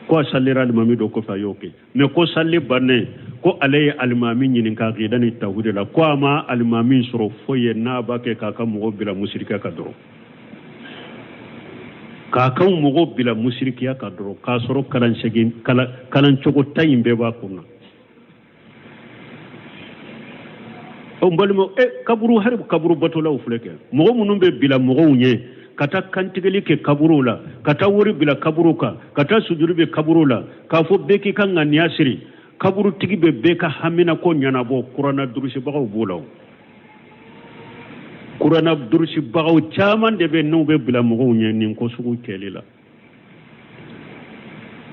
Ko a salira alimami dɔ kɔfɛ, a y'o kɛ, mais ko sali bannen, ko ale ye alimami ɲininka akida ni tawhidi la, ko a ma alimami sɔrɔ foyi ye n'a b'a kɛ k'a ka mɔgɔ bila musirikiya kan dɔrɔn, k'a ka mɔgɔ bila musirikiya kan dɔrɔn, k'a sɔrɔ kalancogo ta in bɛɛ b'a kun na. O n balimaw, kaburu, hali kaburu batolaw filɛ kɛ, mɔgɔ minnu bɛ bila mɔgɔw ɲɛ ka taa kantigɛli kɛ kaburuw la, ka taa wari bila kaburuw kan, ka taa sujuru bɛ kaburuw la, k'a fɔ bɛɛ k'i ka ŋaniya siri, kaburutigi bɛ bɛɛ ka haminako ɲɛnabɔ, kuranna durusibagaw b'o la. O kuranna durusibagaw caman de bɛ n'u bɛ bila mɔgɔw ɲɛ nin ko sugu kɛli la.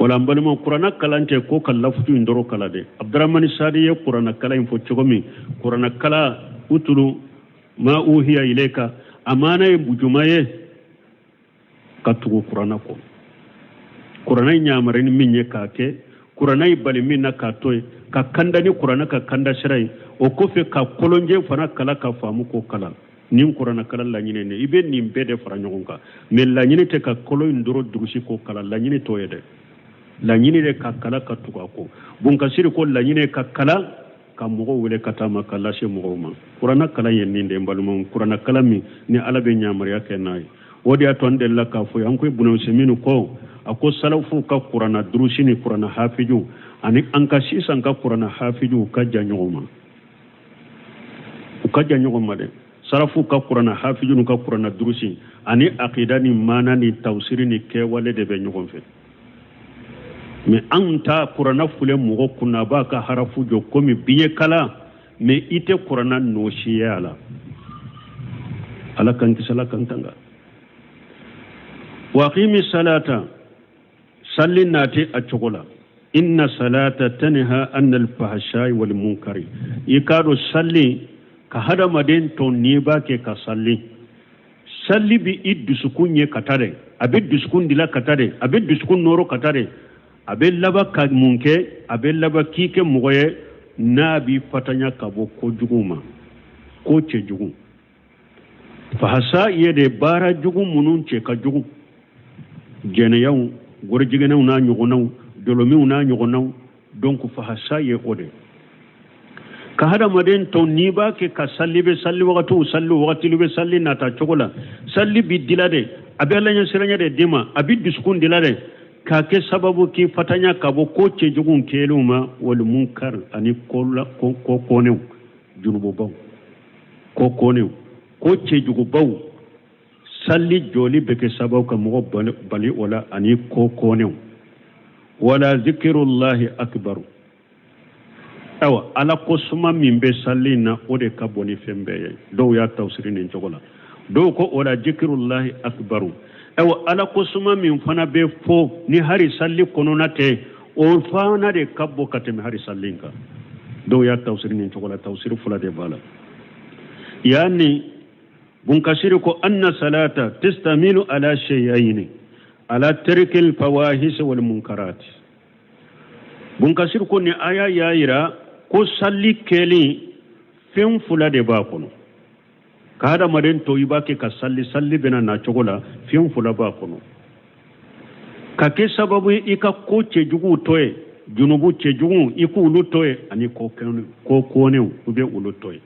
Wala n balimaw, kuranna kalan tɛ ko ka lafutu in dɔrɔn kalan dɛ. Abdramani Sadi ye kuranna kalan in fɔ cogo min, kuranna kalan utulu ma uhiya ilayka, a maana ye juma ye ka tugu kuranna kɔ. Kuranna in yamari ni min ye k'a kɛ, kuranna ye bali min na k'a to yen, ka kanda ni kuranna ka kanda sira ye, o kɔfɛ ka kolonjɛ fana kalan ka faamu k'o kalan. Nin kuranna kalan laɲini ne, i bɛ nin bɛɛ de fara ɲɔgɔn kan, mais laɲini tɛ ka kolo in dɔrɔn durusi k'o kalan, laɲini t'o ye dɛ. Laɲini de ka kalan ka tugu a kɔ. Bunkasiri ko laɲini ka kalan ka mɔgɔw wele ka taa ma, ka lase mɔgɔw ma. Kuranna kalan ye nin de ye n balimaw, kuranna kalan min ni Ala bɛ yamaruya kɛ n'a ye. O de y'a to an delila k'a fɔ an ko Ibunu Usaymin ko, a ko salafuw ka kuranna durusi ni kuranna hafijuw ani an ka sisan ka kuranna hafijuw ka jan ɲɔgɔn ma, u ka jan ɲɔgɔn ma dɛ. Salafuw ka kuranna hafijuw n'u ka kuranna durusi ani akida ni maana ni tawsiri ni kɛwale de bɛ ɲɔgɔn fɛ. Mais anw ta kuranna filɛ mɔgɔ kunna, a b'a ka harafu jɔ komi biɲɛ kala, mais i tɛ kuranna nɔ si ye a la. Ala k'an kisi, Ala k'an tanga. Wa aqimi salata, salli nati a cogo la. Inna salata tanha anil fahshai wal munkari. I k'a dɔn salli ka hadamaden tɔn n'i b'a kɛ ka salli, salli bi i dusukun ɲɛ ka taa dɛ, a bɛ dusukun dila ka taa dɛ, a bɛ dusukun nɔrɔ ka taa dɛ, a bɛ laban ka mun kɛ? A bɛ laban k'i kɛ mɔgɔ ye n'a b'i fatanya ka bɔ ko jugu ma, ko cɛjugu. Fahasa ye de baara jugu minnu cɛ ka jugu, jɛnɛyaw, gɔrɔjigɛnɛw n'a ɲɔgɔnnaw, dɔlɔminw n'a ɲɔgɔnnaw. Donc fahasa ye o de ka hadamaden to n'i b'a kɛ ka salli bɛ salli wagatiw salli wagatilu bɛ salli nata cogo la, salli bi dila de, a bɛ ala ɲɛsiranya de d'i ma, a bɛ dusukun dila de, k'a kɛ sababu k'i fatanya ka bɔ ko cɛjugu kɛlenw ma, wal munkar ani ko kɔnɛw, junububaw, ko kɔnɛw, ko cɛjugubaw. Salli jɔli bɛ kɛ sababu ka mɔgɔ bali o la ani ko kɔnɛw. Wala zikirullahi akbaru, ayiwa ala ko suma min bɛ salli na, o de ka bon ni fɛn bɛɛ ye. Dɔw y'a tafsiri nin cogo la, dɔw ko o la zikirullahi akbaru, ayiwa ala ko suma min fana bɛ fɔ ni hari salli kɔnɔna tɛ, o fana de ka bon ka tɛmɛ hari salli kan. Dɔw y'a tafsiri nin cogo la, tafsiri fila de b'a la. Yaani Bunkasiri ko anna salata tastamilu ala shay'aini ala tarkil fawahis wal munkarat. Bunkasiri ko ni aya y'a yira ko salli kɛli fɛn fila de b'a kɔnɔ. Ka hadamaden to i b'a kɛ ka salli, salli bɛna na cogo la, fɛn fila b'a kɔnɔ. Ka kɛ sababu ye i ka ko cɛjuguw to yen, junubu cɛjugu i k'olu to yen, ani ko kɔnɛw i bɛ olu to yen.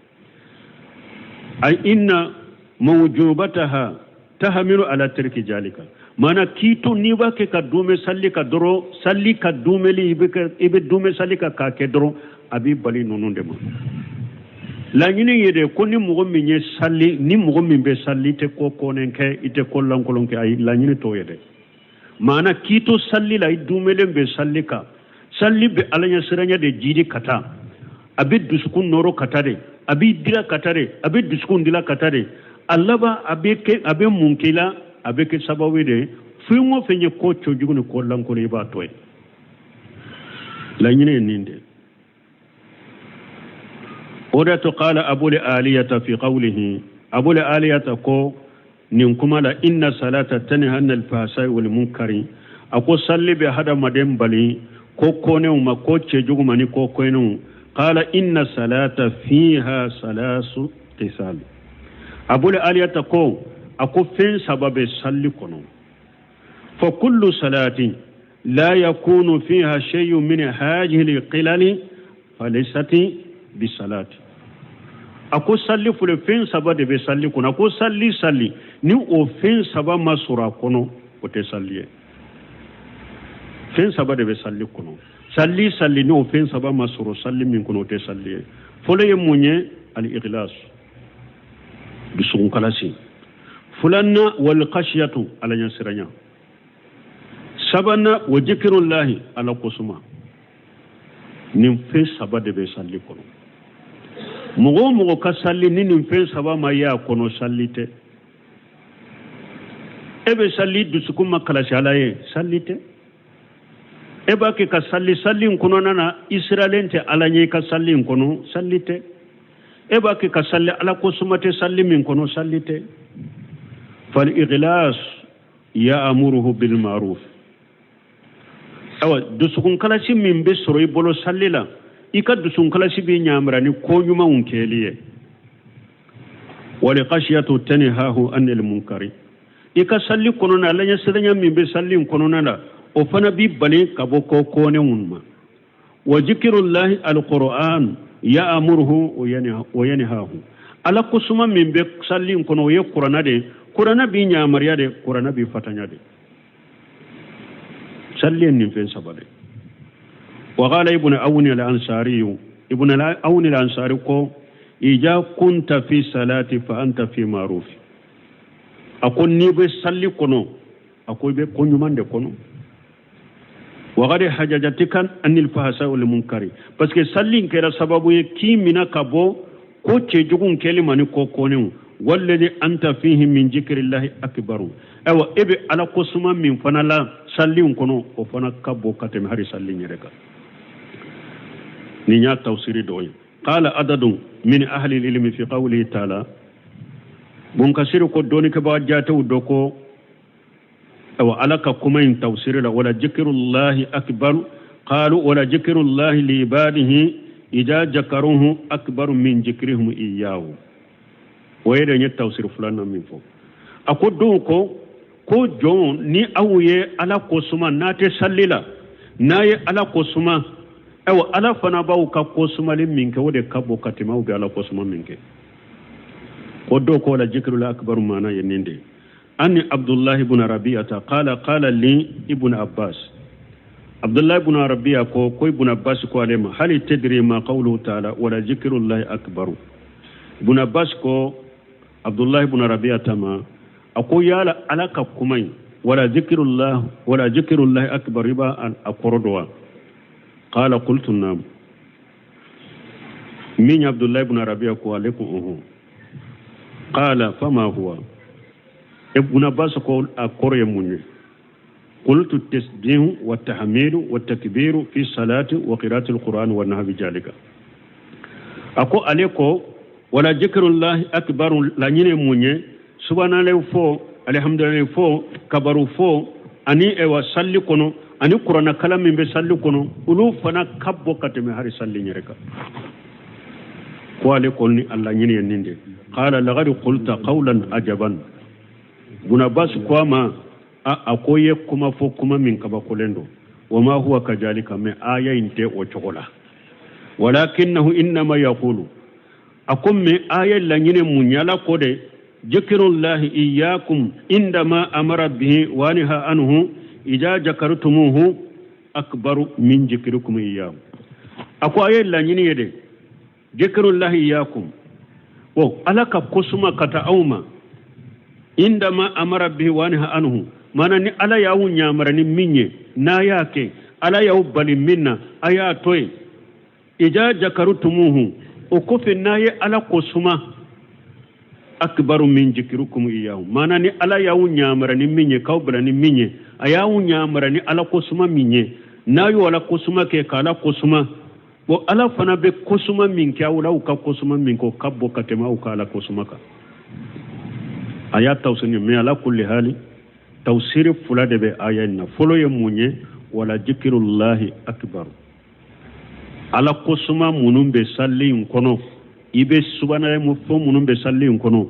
Ay inna mawjubataha tahamilu ala tarki jalika, mana k'i to n'i b'a kɛ ka duumɛ salli ka dɔrɔn, salli ka duumɛli i bɛ duumɛ salli ka k'a kɛ dɔrɔn, a b'i bali ninnu de ma. Laɲini ye de ko ni mɔgɔ min ye salli, ni mɔgɔ min bɛ salli, i tɛ ko kɔnɛ kɛ, i tɛ ko lankolon kɛ, ayi laɲini t'o ye dɛ. Maana k'i to salli la, i duumɛlen bɛ salli kan, salli bɛ ala ɲɛsiranya de jidi ka taa, a bɛ dusukun nɔrɔ ka taa de, a b'i dila ka taa de, a bɛ dusukun dila ka taa de, a laban a bɛ kɛ, a bɛ mun k'i la, a bɛ kɛ sababu de fɛn o fɛn ye ko cɛjugu ni ko lankolon i b'a to yen. Laɲini ye nin de. O de to qala abul aliyata fi qawlihi, abul aliyata ko nin kuma la, inna salata tanha anil fahsai wal munkari, a ko salli bɛ hadamaden bali ko kɔnɛw ma, ko cɛjugu ma ni ko kɔnɛw. Qala inna salata fiha salasu qisal, abul aliyata ko a ko fɛn saba bɛ salli kɔnɔ. Fa kullu salatin la yakunu fiha shay'un min hadhihi al-qilali falaysat bisalati. A ko salli fɔlɔ fɛn saba de bɛ salli kɔnɔ, a ko salli salli ni o fɛn saba ma sɔrɔ a kɔnɔ, o tɛ salli ye. Fɛn saba de bɛ salli kɔnɔ, salli salli ni o fɛn saba ma sɔrɔ salli min kɔnɔ, o tɛ salli ye. Fɔlɔ ye mun ye? Al-ikhlas, dusukun kalasi. Filanan wal khashiyatu, ala ɲɛsiranya. Sabanan wa zikrullahi, ala kosuma. Nin fɛn saba de bɛ salli kɔnɔ. Mɔgɔ o mɔgɔ ka salli ni nin fɛn saba ma ye a kɔnɔ, salli tɛ. E bɛ salli dusukun ma kalasi ala ye, salli tɛ. E b'a kɛ ka salli, salli in kɔnɔna na i siralen tɛ ala ɲɛ i ka salli in kɔnɔ, salli tɛ. E b'a kɛ ka salli, ala ko suma tɛ salli min kɔnɔ, salli tɛ. Fal ikhlas ya'muruhu bil ma'ruf. Awa dusukun kalasi min bɛ sɔrɔ i bolo salli la, i ka dusukun kalasi b'i ɲamara ni ko ɲumanw kɛli ye. Wal khashiyatu tanhahu anil munkari, i ka salli kɔnɔna ala ɲɛsiranya min bɛ salli in kɔnɔna la, o fana b'i bali ka bɔ ko kɔnɛw ma. Wa zikrullahi alquran ya'muruhu wa yanhahu, ala kosuma min bɛ salli in kɔnɔ, o ye kuranna de ye. Kuranna b'i ɲamariya de, kuranna b'i fatanya de. Salli nin fɛn saba de. Wa qala ibn awni al-ansari, ibn awni al-ansari ko ija kunta fi salati fa anta fi ma'ruf, a ko n'i bɛ salli kɔnɔ, a ko i bɛ ko ɲuman de kɔnɔ. Wa qad hajajatika anil fahsai wal munkari, parce que salli in kɛra sababu ye k'i minɛ ka bɔ ko cɛjugu kɛli ma ni ko kɔnɛw. Walladhi anta fihi min zikrillahi akbaru, ayiwa e bɛ ala ko suma min fana la salli in kɔnɔ, o fana ka bon ka tɛmɛ hali salli in yɛrɛ kan. Nin y'a tafsiri dɔ ye. Qala adadun min ahli ilmi fi qawlihi ta'ala, Bunkasiri ko dɔnnikɛbaga jatew dɔ ko ayiwa ala ka kuma in tafsiri la, wala zikrullahi akbaru, qalu wala zikrullahi li ibadihi ida jakaruhu akbaru min jikrihum iyahu. O ye de n ye tafsiri filanan min fɔ. A ko dɔw ko jɔn ni aw ye Ala ko suma n'a tɛ salli la, n'a ye Ala ko suma, ayiwa Ala fana b'aw ka ko sumali min kɛ o de ka bon ka tɛmɛ aw bɛ Ala ko suma min kɛ. Ko dɔw ko la jikrul akbaru maana ye nin de ye. Ani Abdullahi ibn Rabi'ata qala qala li ibn Abbas. Abdullahi ibn Rabi'a ko ibn Abbas ko ale ma hali tadri ma qawluhu ta'ala wala zikrullahi akbaru. Ibn Abbas ko Abdullahi ibn Rabi'ata ma a ko yala Ala ka kuma in wala zikrullah wala zikrullahi akbar i b'a a kɔrɔ dɔn wa? Qala qultu na'am. Min Abdullahi ibn Rabi'a ko ale ko ɔhɔn. Qala fama huwa? Ibn Abbas ko a kɔrɔ ye mun ye? Qultu tasbihu wa tahmidu wa takbiru fi salati wa qira'ati alquran wa nahwi jalika. A ko ale ko wala zikrullahi akbar laɲini ye mun ye? Subhanallah fɔ, alhamdulillah fɔ, kabaru fɔ, ani ewa salli kɔnɔ, ani kuranna kalan min bɛ salli kɔnɔ, olu fana ka bon ka tɛmɛ hali salli yɛrɛ kan. Ko ale kɔni a laɲini ye nin de. Qala laqad qulta qawlan ajaban. Ibn Abbas ko a ma a ko ye kuma fɔ kuma min kabakolen don. Wa ma huwa kajalika, mais aya in tɛ o cogo la. Walakinahu innama yaqulu. A ko mais aya laɲini mun ye? Ala ko de zikrullahi iyyakum indama amara bihi wa naha anhu idha zakartumuhu akbaru min zikrikum iyyahu. A ko aya laɲini ye de zikrullahi iyyakum. Wo Ala ka kosuma ka taa aw ma indama amara bihi wa naha anhu, mana ni Ala y'aw ɲamara ni min ye n'a y'a kɛ, Ala y'aw bali min na a y'a to yen. Idha zakartumuhu, o kɔfɛ n'a ye Ala kosuma akbaru min zikrikum iyyahu, mana ni Ala y'aw ɲamara ni min ye k'aw bila ni min ye, a y'aw ɲamara ni Ala kosuma min ye, n'a y'o Ala kosuma kɛ k'Ala kosuma, bon Ala fana bɛ kosuma min kɛ aw la, aw ka kosuma min kɛ o ka bon ka tɛmɛ aw ka Ala kosuma kan. A y'a tafsiri mais ala kulli hali tafsiri fila de bɛ aya in na. Fɔlɔ ye mun ye? Wala zikrullahi akbar. Ala kosuma minnu bɛ salli in kɔnɔ, i bɛ subhanallah fɔ minnu bɛ salli in kɔnɔ,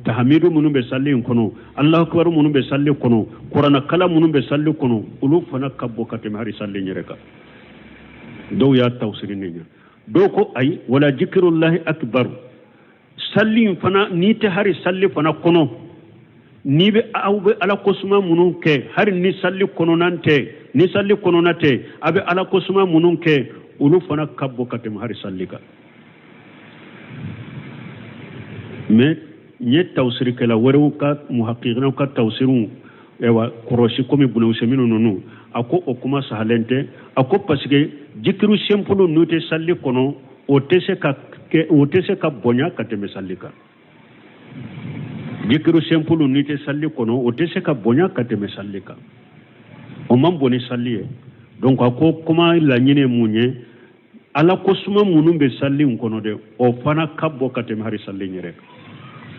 tahamidu minnu bɛ salli in kɔnɔ, Allahu akbar minnu bɛ salli kɔnɔ, kuranna kalan minnu bɛ salli kɔnɔ, olu fana ka bon ka tɛmɛ hali salli in yɛrɛ kan. Dɔw y'a tafsiri nin ye. Dɔw ko ayi, wala zikrullahi akbar. Salli in fana n'i tɛ hali salli fana kɔnɔ, n'i bɛ aw bɛ Ala kosuma minnu kɛ, hali ni salli kɔnɔna tɛ, ni salli kɔnɔna tɛ, a bɛ Ala kosuma minnu kɛ, olu fana ka bon ka tɛmɛ hali salli kan. Mais n ye tafsirikɛla wɛrɛw ka muhaqqiqinaw ka tafsiriw ayiwa kɔrɔsi komi Ibn Usaymin ninnu, a ko o kuma sahalen tɛ. A ko parce que zikiru simple n'u tɛ salli kɔnɔ, o tɛ se ka kɛ, o tɛ se ka bonya ka tɛmɛ salli kan. Zikiru simple n'i tɛ salli kɔnɔ, o tɛ se ka bonya ka tɛmɛ salli kan. O man bon ni salli ye. Donc a ko kuma laɲini ye mun ye? Ala kosuma minnu bɛ salli in kɔnɔ dɛ, o fana ka bon ka tɛmɛ hali salli in yɛrɛ kan.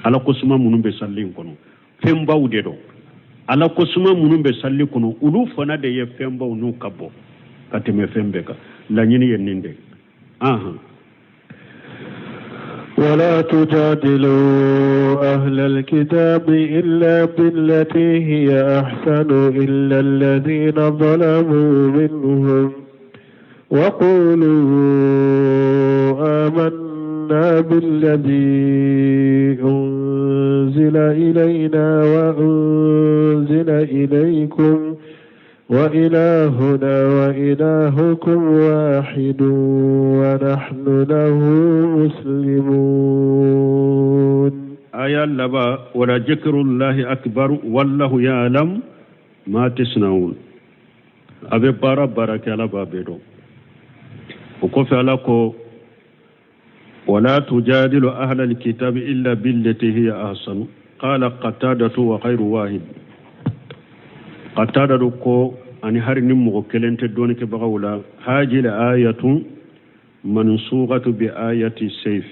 Ala kosuma minnu bɛ salli in kɔnɔ, fɛnbaw de don. Ala kosuma minnu bɛ salli kɔnɔ, olu fana de ye fɛnbaw n'u ka bon ka tɛmɛ fɛn bɛɛ kan. Laɲini ye nin de ye. Ahan. ولا تجادلوا أهل الكتاب إلا بالتي هي أحسن إلا الذين ظلموا منهم وقولوا آمنا بالذي أنزل إلينا وأنزل إليكم وإلهنا وإلهكم واحد ونحن له مسلمون. آية لبا ولا ذكر الله أكبر والله يعلم ما تصنعون. أبي بارا بارك الله بابيرو وكفي لكو ولا تجادل أهل الكتاب إلا بالتي هي أحسن. قال قتادة وغير واحد. قتادة ko ani hari ni mɔgɔ kelen tɛ dɔɔni kɛbagaw la. Hajil ayatu mansughatu bi ayati sayf.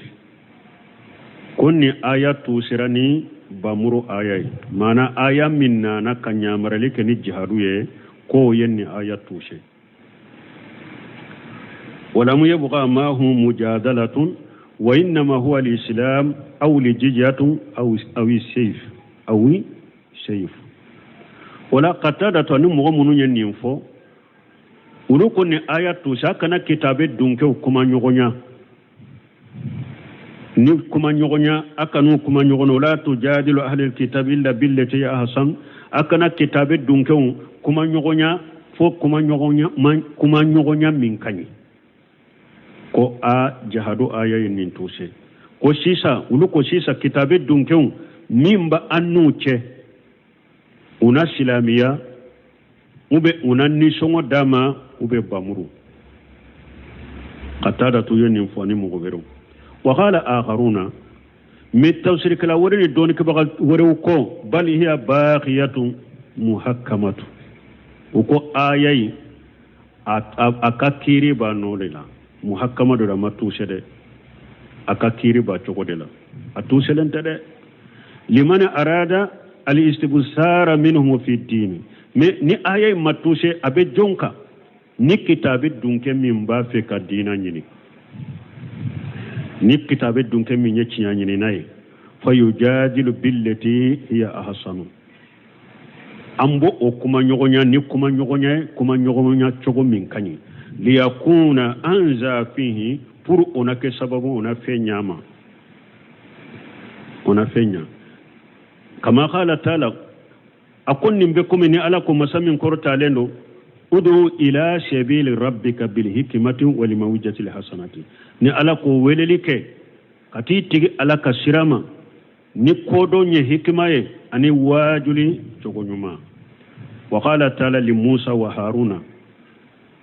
Ko ni aya tusira ni bamuru aya ye, maana aya min nana ka ɲamarali kɛ ni jihadu ye, k'o ye ni aya tuse. Walam yabqa ma'ahum mujadalatun wa innama huwa al-islam aw al-jizyatu aw sayf aw sayf. O la Katadatu ani mɔgɔ minnu ye nin fɔ, olu ko nin aya to sa kana kitabe dunkew kuma ɲɔgɔnya ni kuma ɲɔgɔnya, a kan'u kuma ɲɔgɔn na. Wala tujadilu ahlil kitabi illa billati hiya ahsan, a kana kitabe dunkew kuma ɲɔgɔnya fo kuma ɲɔgɔnya kuma ɲɔgɔnya min ka ɲi. Ko a jahadu aya ye nin tuse ko sisan, olu ko sisan kitabe dunkew min b'a an n'u cɛ, u na silamiya u bɛ u na nisɔngɔ d'a ma, u bɛ bamuru. Katadatu ye nin fɔ ni mɔgɔ wɛrɛw. Wa qala akharuna, mais tafsirikɛla wɛrɛ ni dɔnnikɛbaga wɛrɛw ko bal hiya baqiyatun muhakkamatu, u ko aya in a ka kiiri b'a nɔ de la, muhakkama dɔ a ma tuuse dɛ, a ka kiiri b'a cogo de la, a tuuselen tɛ dɛ. Liman arada al-istibsara minhum fi dini, mais ni aya in ma tuuse, a bɛ jɔn kan? Ni kitabe dunkɛ min b'a fɛ ka diina ɲini, ni kitabe dunkɛ min ye tiɲɛ ɲinina ye, fa yujadilu billati hiya ahsanu, an b'o o kuma ɲɔgɔnya ni kuma ɲɔgɔnya ye, kuma ɲɔgɔnya cogo min ka ɲi, liyakuna anza fihi, pour o na kɛ sababu o na fɛn ɲa ma, o na fɛn ɲa. Kama qala taala, a ko nin bɛ komi ni Ala ko masa min kɔrɔtalen don, udu ila sabili rabbika bil hikmati wal mawjati al hasanati, ni Ala ko weleli kɛ ka t'i tigi Ala ka sira ma ni kodɔn ye, hikima ye, ani waajuli cogo ɲuman. Wa qala taala li Musa wa Haruna,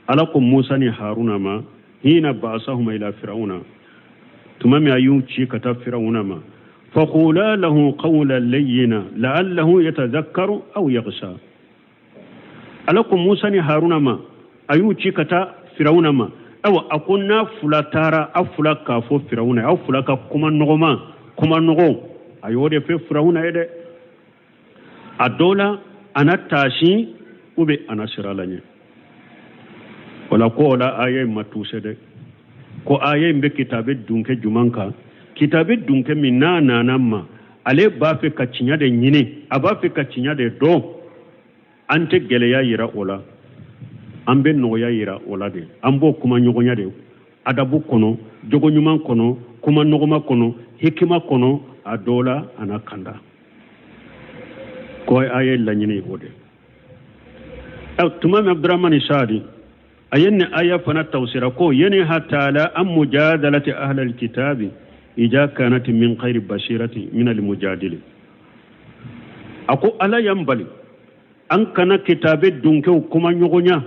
Ala ko Musa ni Haruna ma, hina ba'asahuma ila Firawuna, tuma min a y'u ci ka taa Firawuna ma, faqula lahu qawlan layyina la'allahu yatadhakkaru aw yaghsha. Ala ko Musa ni Haruna ma, a y'u ci ka taa Firawuna ma, awa a ko n'a fila taara, aw fila k'a fɔ Firawuna, aw fila ka kuma nɔgɔma, kuma nɔgɔ, a y'o de fɛ Firawuna ye dɛ. A dɔ la a na taasi ou bien a na siran Ala ɲɛ. O la ko o la aya in ma tuuse dɛ, ko aya in bɛ kitabe dunkɛ juman kan, kitabe dunkɛ min n'a nana ma, ale b'a fɛ ka tiɲɛ de ɲini, a b'a fɛ ka tiɲɛ de dɔn. An tɛ gɛlɛya yira o la, an bɛ nɔgɔya yira o la de, an b'o kuma ɲɔgɔnya de adabu kɔnɔ, jogo ɲuman kɔnɔ, kuma nɔgɔma kɔnɔ, hikima kɔnɔ. A dɔ la a na kanda ko a ye laɲini o de. Tuma min Abdurahmani Sadi a ye nin aya fana tawsira ko yanha taala an mujadalati ahlal kitabi ija kanat min khayri basirati min al mujadili. A ko Ala y'an bali an kana kitabe dunkew kuma ɲɔgɔnya,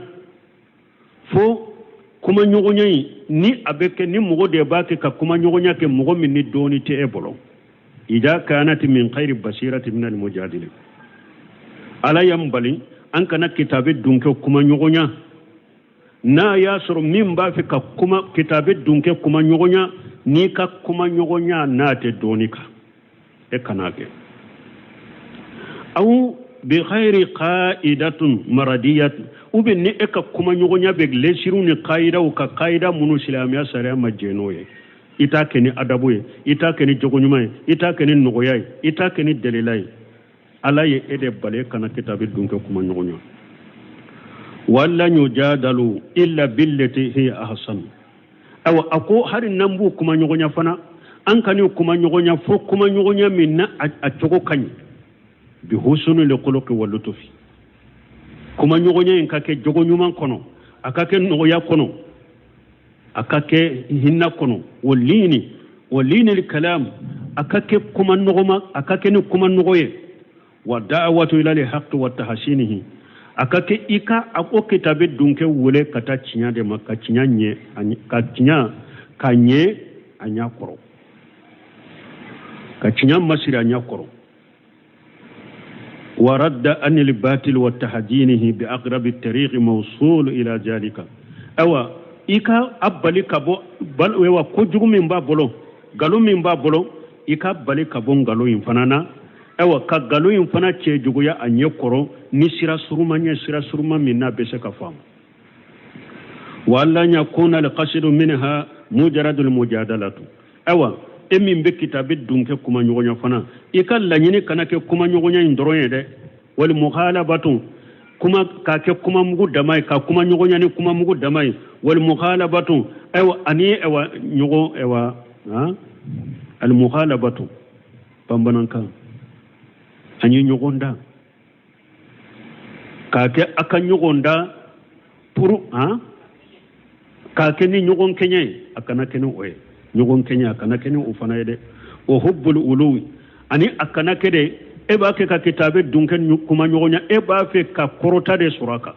fo kuma ɲɔgɔnya in ni a bɛ kɛ ni mɔgɔ de b'a kɛ ka kuma ɲɔgɔnya kɛ, mɔgɔ min ni dɔɔni tɛ e bolo. Ija kanat min khayri basirati min al mujadili, Ala y'an bali an kana kitabe dunkew kuma ɲɔgɔnya n'a y'a sɔrɔ min b'a fɛ ka kuma kitabe dunkɛ kuma ɲɔgɔnya, n'i ka kuma ɲɔgɔnya n'a tɛ dɔɔni kan, e kan'a kɛ. Aw bi khayri qa'idatun maradiyat, ou bien ni e ka kuma ɲɔgɔnya bɛ lesiriw ni kayidaw ka kayida minnu silamɛya sariya ma jɛn n'o ye, i t'a kɛ ni adabu ye, i t'a kɛ ni jogo ɲuman ye, i t'a kɛ ni nɔgɔya ye, i t'a kɛ ni delila ye. Ala ye e de bali kana kitabe dunkɛ kuma ɲɔgɔnya. Wala yujadalu illa billati hiya ahsan. Awa a ko hali n'an b'u kuma ɲɔgɔnya fana, an kan'u kuma ɲɔgɔnya fo kuma ɲɔgɔnya min na a cogo ka ɲi, bi husnul khuluqi wa lutufi, kuma ɲɔgɔnya in ka kɛ jogo ɲuman kɔnɔ, a ka kɛ nɔgɔya kɔnɔ, a ka kɛ hinɛ kɔnɔ, wa liini wa liinil kalam, a ka kɛ kuma nɔgɔma, a ka kɛ ni kuma nɔgɔ ye, wa da'watu ila al haqqi wa tahsinihi, a ka kɛ i ka a ko kitabe dunkɛ wele ka taa tiɲɛ de ma, ka tiɲɛ ɲɛ, ka tiɲɛ ka ɲɛ a ɲɛ kɔrɔ, ka tiɲɛ masiri a ɲɛ kɔrɔ. Wa radda anil batil wa tahdinihi bi aqrabi tariqi mawsul ila zalika. Awa i ka a bali ka bɔ wa kojugu min b'a bolo, nkalon min b'a bolo, i ka bali ka bɔ nkalon in fana na. Awa ka nkalon in fana cɛ juguya a ɲɛ kɔrɔ ni sira suruma ɲɛ, sira suruma min n'a bɛ se ka faamu. Wa alla yakuna alqasidu minha mujaradul mujadalatu. Ayiwa, e min bɛ kitabi dunkɛ kuma ɲɔgɔnya fana, i ka laɲini kana kɛ kuma ɲɔgɔnya in dɔrɔn ye dɛ. Wal mukhalabatu, kuma k'a kɛ kuma mugu dama ye, ka kuma ɲɔgɔnya ni kuma mugu dama ye. Wal mukhalabatu, ayiwa, ani ayiwa ɲɔgɔn, ayiwa, han, al mukhalabatu bamanankan, ani ɲɔgɔn dan, k'a kɛ a ka ɲɔgɔn dan pour, han, k'a kɛ ni ɲɔgɔn kɛɲɛ ye, a kana kɛ ni o ye. Ɲɔgɔn kɛɲɛ, a kana kɛ ni o fana ye dɛ. Wa hubbul uluwi, ani a kana kɛ de e b'a kɛ ka kitabe dunkɛ kuma ɲɔgɔnya, e b'a fɛ ka kɔrɔta de sɔrɔ a kan.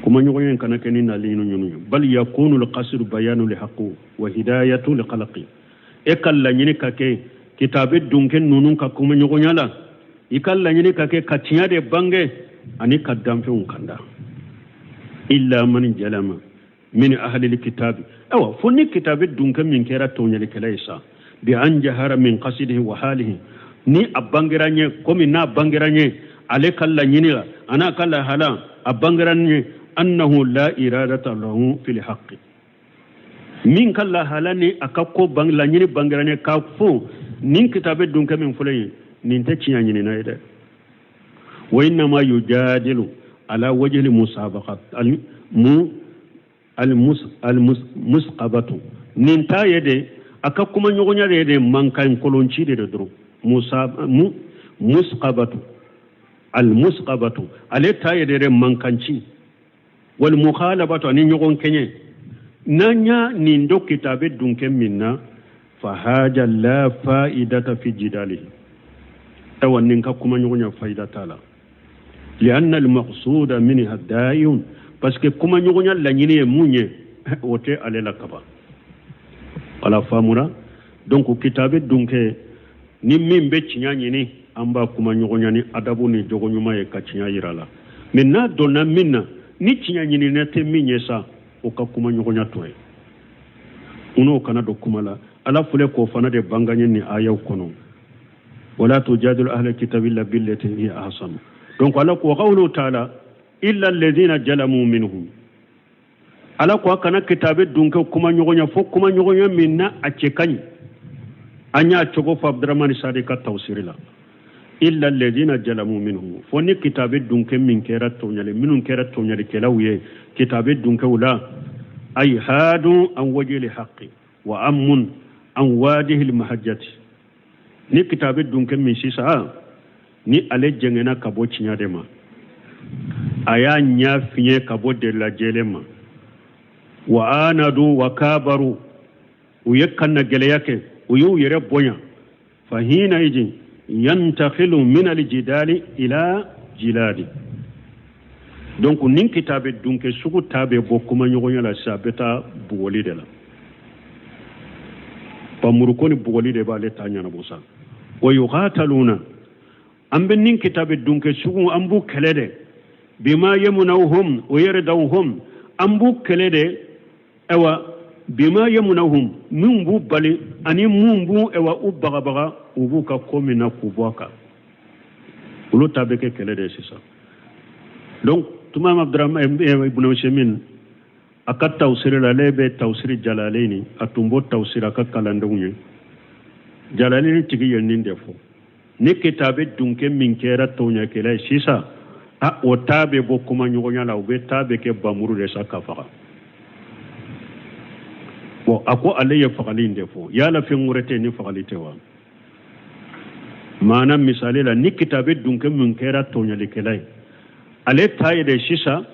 Kuma ɲɔgɔnya in kana kɛ ni nali ɲini ye. Bal yakunu alqasdu bayanu lihaqu wa hidayatu liqalqi. E ka laɲini ka kɛ kitabe dunkɛ ninnu ka kuma ɲɔgɔnya la, i ka laɲini ka kɛ ka tiɲɛ de bange ani ka danfɛnw kanda. Illa man jalama min ahli alkitabi, awa fo ni kitabe dunkɛ min kɛra tɔɲɛlikɛla ye sa, bi an jahara min qasidihi wa halihi, ni a bangera ɲɛ, komi n'a bangera ɲɛ ale ka laɲini la a n'a ka lahala, a bangera ɲɛ annahu la iradata lahu fil haqqi, min ka lahala ni a ka ko laɲini bangera ɲɛ k'a fɔ nin kitabe dunkɛ min filɛ ye, nin tɛ tiɲɛ ɲinina ye dɛ. Wa innama yujadilu ala wajhi musabaqat al mu al mus al musqabatu, nin ta ye de a ka kuma ɲɔgɔnya de ye de mankan kolonci de dɔrɔn. Musa mu musqabatu al musqabatu, ale ta ye de mankanci. Wal mukhalabatu, ani ɲɔgɔn kɛɲɛ. N'an y'a nin dɔ kitabe dunkɛ min na, fa haja la fa'idata fi jidalihi, ayiwa nin ka kuma ɲɔgɔnya fayida t'a la. Lianna al maqsuda minha da'iyun, parce que kuma ɲɔgɔnya laɲini ye mun ye, o tɛ ale la kaban. Ala faamuna. Donc kitabe dunkɛ ni min bɛ tiɲɛ ɲini, an b'a kuma ɲɔgɔnya ni adabu ni jogo ɲuman ye ka tiɲɛ yira la. Mais n'a donna min na, ni tiɲɛ ɲininɛ tɛ min ye sa, o ka kuma ɲɔgɔnya to ye, n'o kana don kuma la. Ala filɛ k'o fana de bangaɲɛ ni ayaw kɔnɔ. Wala tujadilu ahla kitabi illa billati hiya ahsan. Donc ala ko qawlu ta'ala illa alladhina jalamu minhum, ala ko a kana kitabe dunkɛ kuma ɲɔgɔnya fo kuma ɲɔgɔnya min na a cɛ ka ɲi. An y'a cogo fɔ Abdurahmani Sadi ka tawsiri la. Illa alladhina jalamu minhum, fo ni kitabe dunkɛ min kɛra tɔɲali, minnu kɛra tɔɲalikɛlaw ye kitabe dunkɛw la, ay hadu an wajhil haqqi wa amun an wadihil mahajjati. Ni kitabe dunkɛ min sisan ni ale jɛngɛnna ka bɔ tiɲɛ de ma, a y'a ɲɛ fiɲɛ ka bɔ delila jɛlen ma, wa anadu wa kabaru, u ye kanna gɛlɛya kɛ, u y'u yɛrɛ bonya, fa hina idin yantakhilu min aljidali ila jiladi. Donc nin kitabe dunkɛ sugu ta bɛ bɔ kuma ɲɔgɔnya la sisan, a bɛ taa bugɔli de la. Bamuruko ni bugɔli de b'ale ta ɲɛnabɔ sa. Wa yuqataluna, an bɛ nin kitabe dunkɛ sugu an b'u kɛlɛ de, bima yamunahum wa yardawhum, an b'u kɛlɛ de, ayiwa bima yamunahum, min b'u bali ani mun b'u ayiwa u bagabaga, u b'u ka ko min na k'u bɔ a kan, olu ta bɛ kɛ kɛlɛ de ye sisan. Donc tuma Abdurahman ibn Usaymin a ka tawsiri la, ale bɛ tawsiri Jalalaini, a tun b'o tawsiri a ka kalandenw ye. Jalalaini tigi ye nin de fɔ, ni kitabe dunkɛ min kɛra tɔɲakɛla ye sisan, a o ta bɛ bɔ kuma ɲɔgɔnya la, u bɛ ta bɛ kɛ bamuru de sa ka faga. Bon, a ko ale ye fagali in de fɔ, yala fɛn wɛrɛ tɛ ni fagali tɛ wa? Maana misali la, ni kitabe dunkɛ min kɛra tɔɲalikɛla ye, ale ta ye de sisan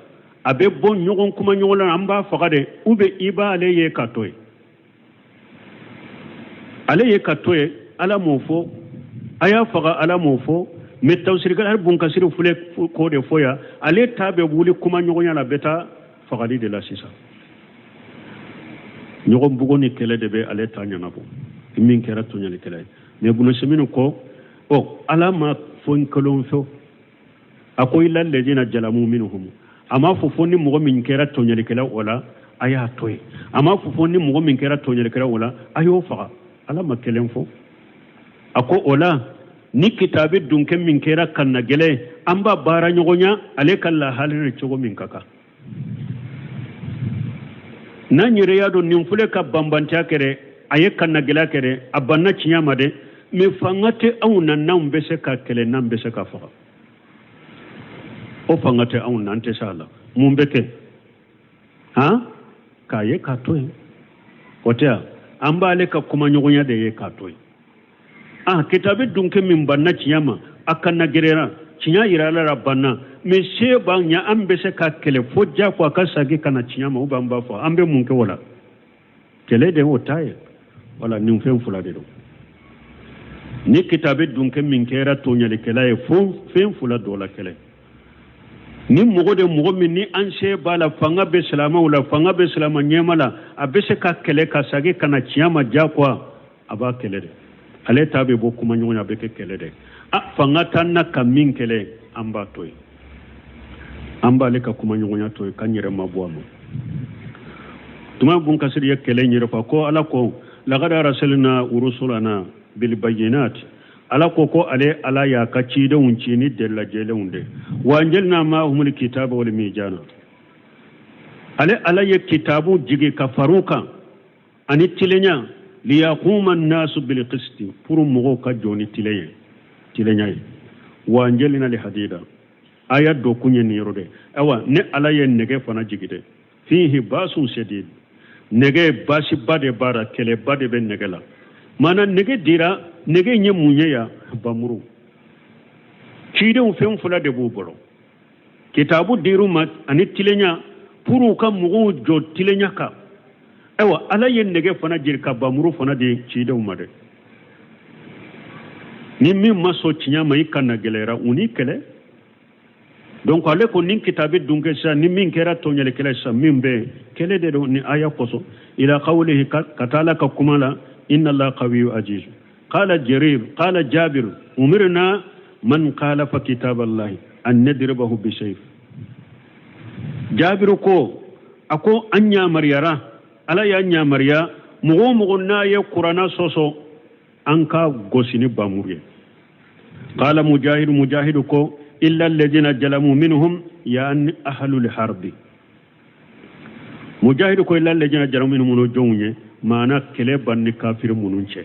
a bɛ bɔ ɲɔgɔn kuma ɲɔgɔn la, an b'a faga de, ou bien i b'ale ye ka to yen, ale ye ka to yen, ala m'o fɔ, a y'a faga, ala m'o fɔ. Mais tawsirikɛla hali bunkasiri filɛ k'o de fɔ yan, ale ta bɛ wuli kuma ɲɔgɔnya la, a bɛ taa fagali de la sisan. Ɲɔgɔn bugo ni kɛlɛ de bɛ ale ta ɲɛnabɔ, min kɛra tɔɲalikɛla ye. Mais Ibn Usaymin ko ɔ ala ma fɔ nkalon fɔ, a ko illa alladhina jalamu minhum, a m'a fɔ fo ni mɔgɔ min kɛra tɔɲalikɛla o la a y'a to yen, a m'a fɔ fo ni mɔgɔ min kɛra tɔɲalikɛla o la a y'o faga, ala ma kelen fɔ. A ko o la ni kitabe dunkɛ min kɛra kannagɛlɛn, an b'a baara ɲɔgɔnya ale ka lahali ni cogo min ka kan. N'an yɛrɛ y'a dɔn nin filɛ ka banbantiya kɛ dɛ, a ye kannagɛlɛya kɛ dɛ, a banna tiɲɛ ma dɛ, mais fanga tɛ anw na n'anw bɛ se ka kɛlɛ, n'an bɛ se ka faga, o fanga tɛ anw na, an tɛ se a la. Mun bɛ kɛ? Han, k'a ye k'a to yen, o tɛ yan. An b'ale ka kumaɲɔgɔnya de ye k'a to yen. Ah, kitabi dunkɛ min banna tiɲɛ ma, a kannagɛlɛyara, tiɲɛ yira ala la, banna, mais se b'an ɲɛ, an bɛ se ka kɛlɛ fo diyagoya a ka sagi ka na tiɲɛ ma, ou bien an b'a fɔ an bɛ mun kɛ o la? Kɛlɛ de o ta ye. Wala nin fɛn fila de don. Ni kitabi dunkɛ min kɛra tɔɲɔlikɛla ye, fo fɛn fila dɔ la kɛlɛ. Ni mɔgɔ de mɔgɔ min ni an se b'a la, fanga bɛ silamɛw la, fanga bɛ silamɛ ɲɛma la, a bɛ se ka kɛlɛ ka sagi ka na tiɲɛ ma diyagoya, a b'a kɛlɛ de. Ale ta bɛ bɔ kumaɲɔgɔnya, a bɛ kɛ kɛlɛ de. A fanga t'an na ka min kɛlɛ, an b'a to yen, an b'ale ka kumaɲɔgɔnya to yen, k'an yɛrɛ mabɔ a ma. Tuma bun kasiri ye kɛlɛ in yɛrɛ fɔ ko ala ko laqad arsalna rusulana bilbayinat, ala ko ko ale ala y'a ka cidenw ci ni delila jɛlenw de, wa anjalna ma'ahumul kitaba wal mizana, ale ala ye kitabu jigi ka far'u kan ani tilenya, liyaquma nnasu bilqisti, pour mɔgɔw ka jɔ ni tilenya ye, wa anjalna alhadida. Aya dɔ kun ye nin yɔrɔ de. Ayiwa, ne ala ye nɛgɛ fana jigi dɛ, fihi basun shadid, nɛgɛ baasiba de b'a la, kɛlɛba de bɛ nɛgɛ la. Maana nɛgɛ dira, nɛgɛ ye mun ye yan? Bamuru. Cidenw fɛn fila de b'u bolo, kitabu dir'u ma ani tilenya, pour u ka mɔgɔw jɔ tilenya kan. Ayiwa, ala ye nɛgɛ fana jiri ka bamuru fana di cidenw ma dɛ. Ni min ma sɔn tiɲɛ ma, i kana gɛlɛyara, u ni kɛlɛ. Donc ale ko nin kitabi dunkɛ sisan, ni min kɛra tɔɲɔlikɛla sisan, min bɛ kɛlɛ de don ni aya kosɔn, ila qawlihi, ka taa ala ka kuma la, inna allaha qawiyyu aziz. Qala jarir, qala jabir, umirna man khalafa kitaballahi an nadribahu bisayf. Jabiru ko, a ko an yamaruyara, ala y'an yamaruya, mɔgɔ o mɔgɔ n'a ye kuranna sɔsɔ, an ka gosi ni bamuru ye. Qala mujahid, mujahid ko illa alladhina jalamu minhum yani ahlul harbi. Mujahid ko illa alladhina jalamu minhum, no jɔnw ye? Maana kɛlɛ ban ni kafiri minnu cɛ.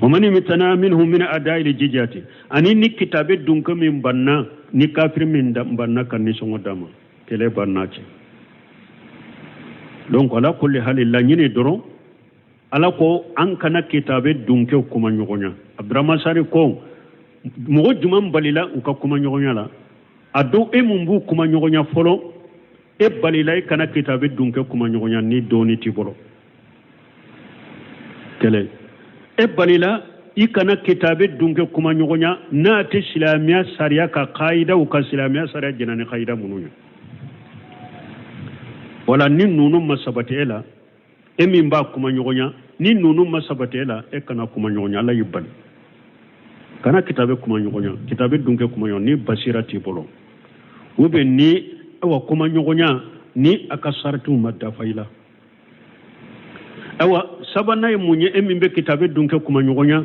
Wa man imtana minhum min ada'il jizyati, ani ni kitabe dunke min banna, ni kafiri min banna ka nisɔngɔ d'a ma, kɛlɛ banna cɛ. Donc ala kulli hali, laɲini dɔrɔn, ala ko an kana kitabe dunkew kuma ɲɔgɔnya. Abdurahman Sari ko mɔgɔ jumɛn balila u ka kuma ɲɔgɔnya la? A don e mun b'u kuma ɲɔgɔnya fɔlɔ, e balila i kana kitabe dunkɛ kuma ɲɔgɔnya ni dɔɔni t'i bolo kɛlɛ. E balila i kana kitabe dunkɛ kuma ɲɔgɔnya n'a tɛ silamɛya sariya ka kayidaw ka silamɛya sariya jɛnna ni kayida minnu ye. Wala ni ninnu ma sabati e la, e min b'a kuma ɲɔgɔnya, ni ninnu ma sabati e la, e kana kuma ɲɔgɔnya. Ala y'i bali kana kitabe kuma ɲɔgɔnya, kitabe dunkɛ kuma ɲɔgɔnya ni basira t'i bolo, ou bien ni awa kuma ɲɔgɔnya ni a ka saratiw ma dafa i la. Awa sabanan ye mun ye? E min bɛ kitabe dunkɛ kuma ɲɔgɔnya,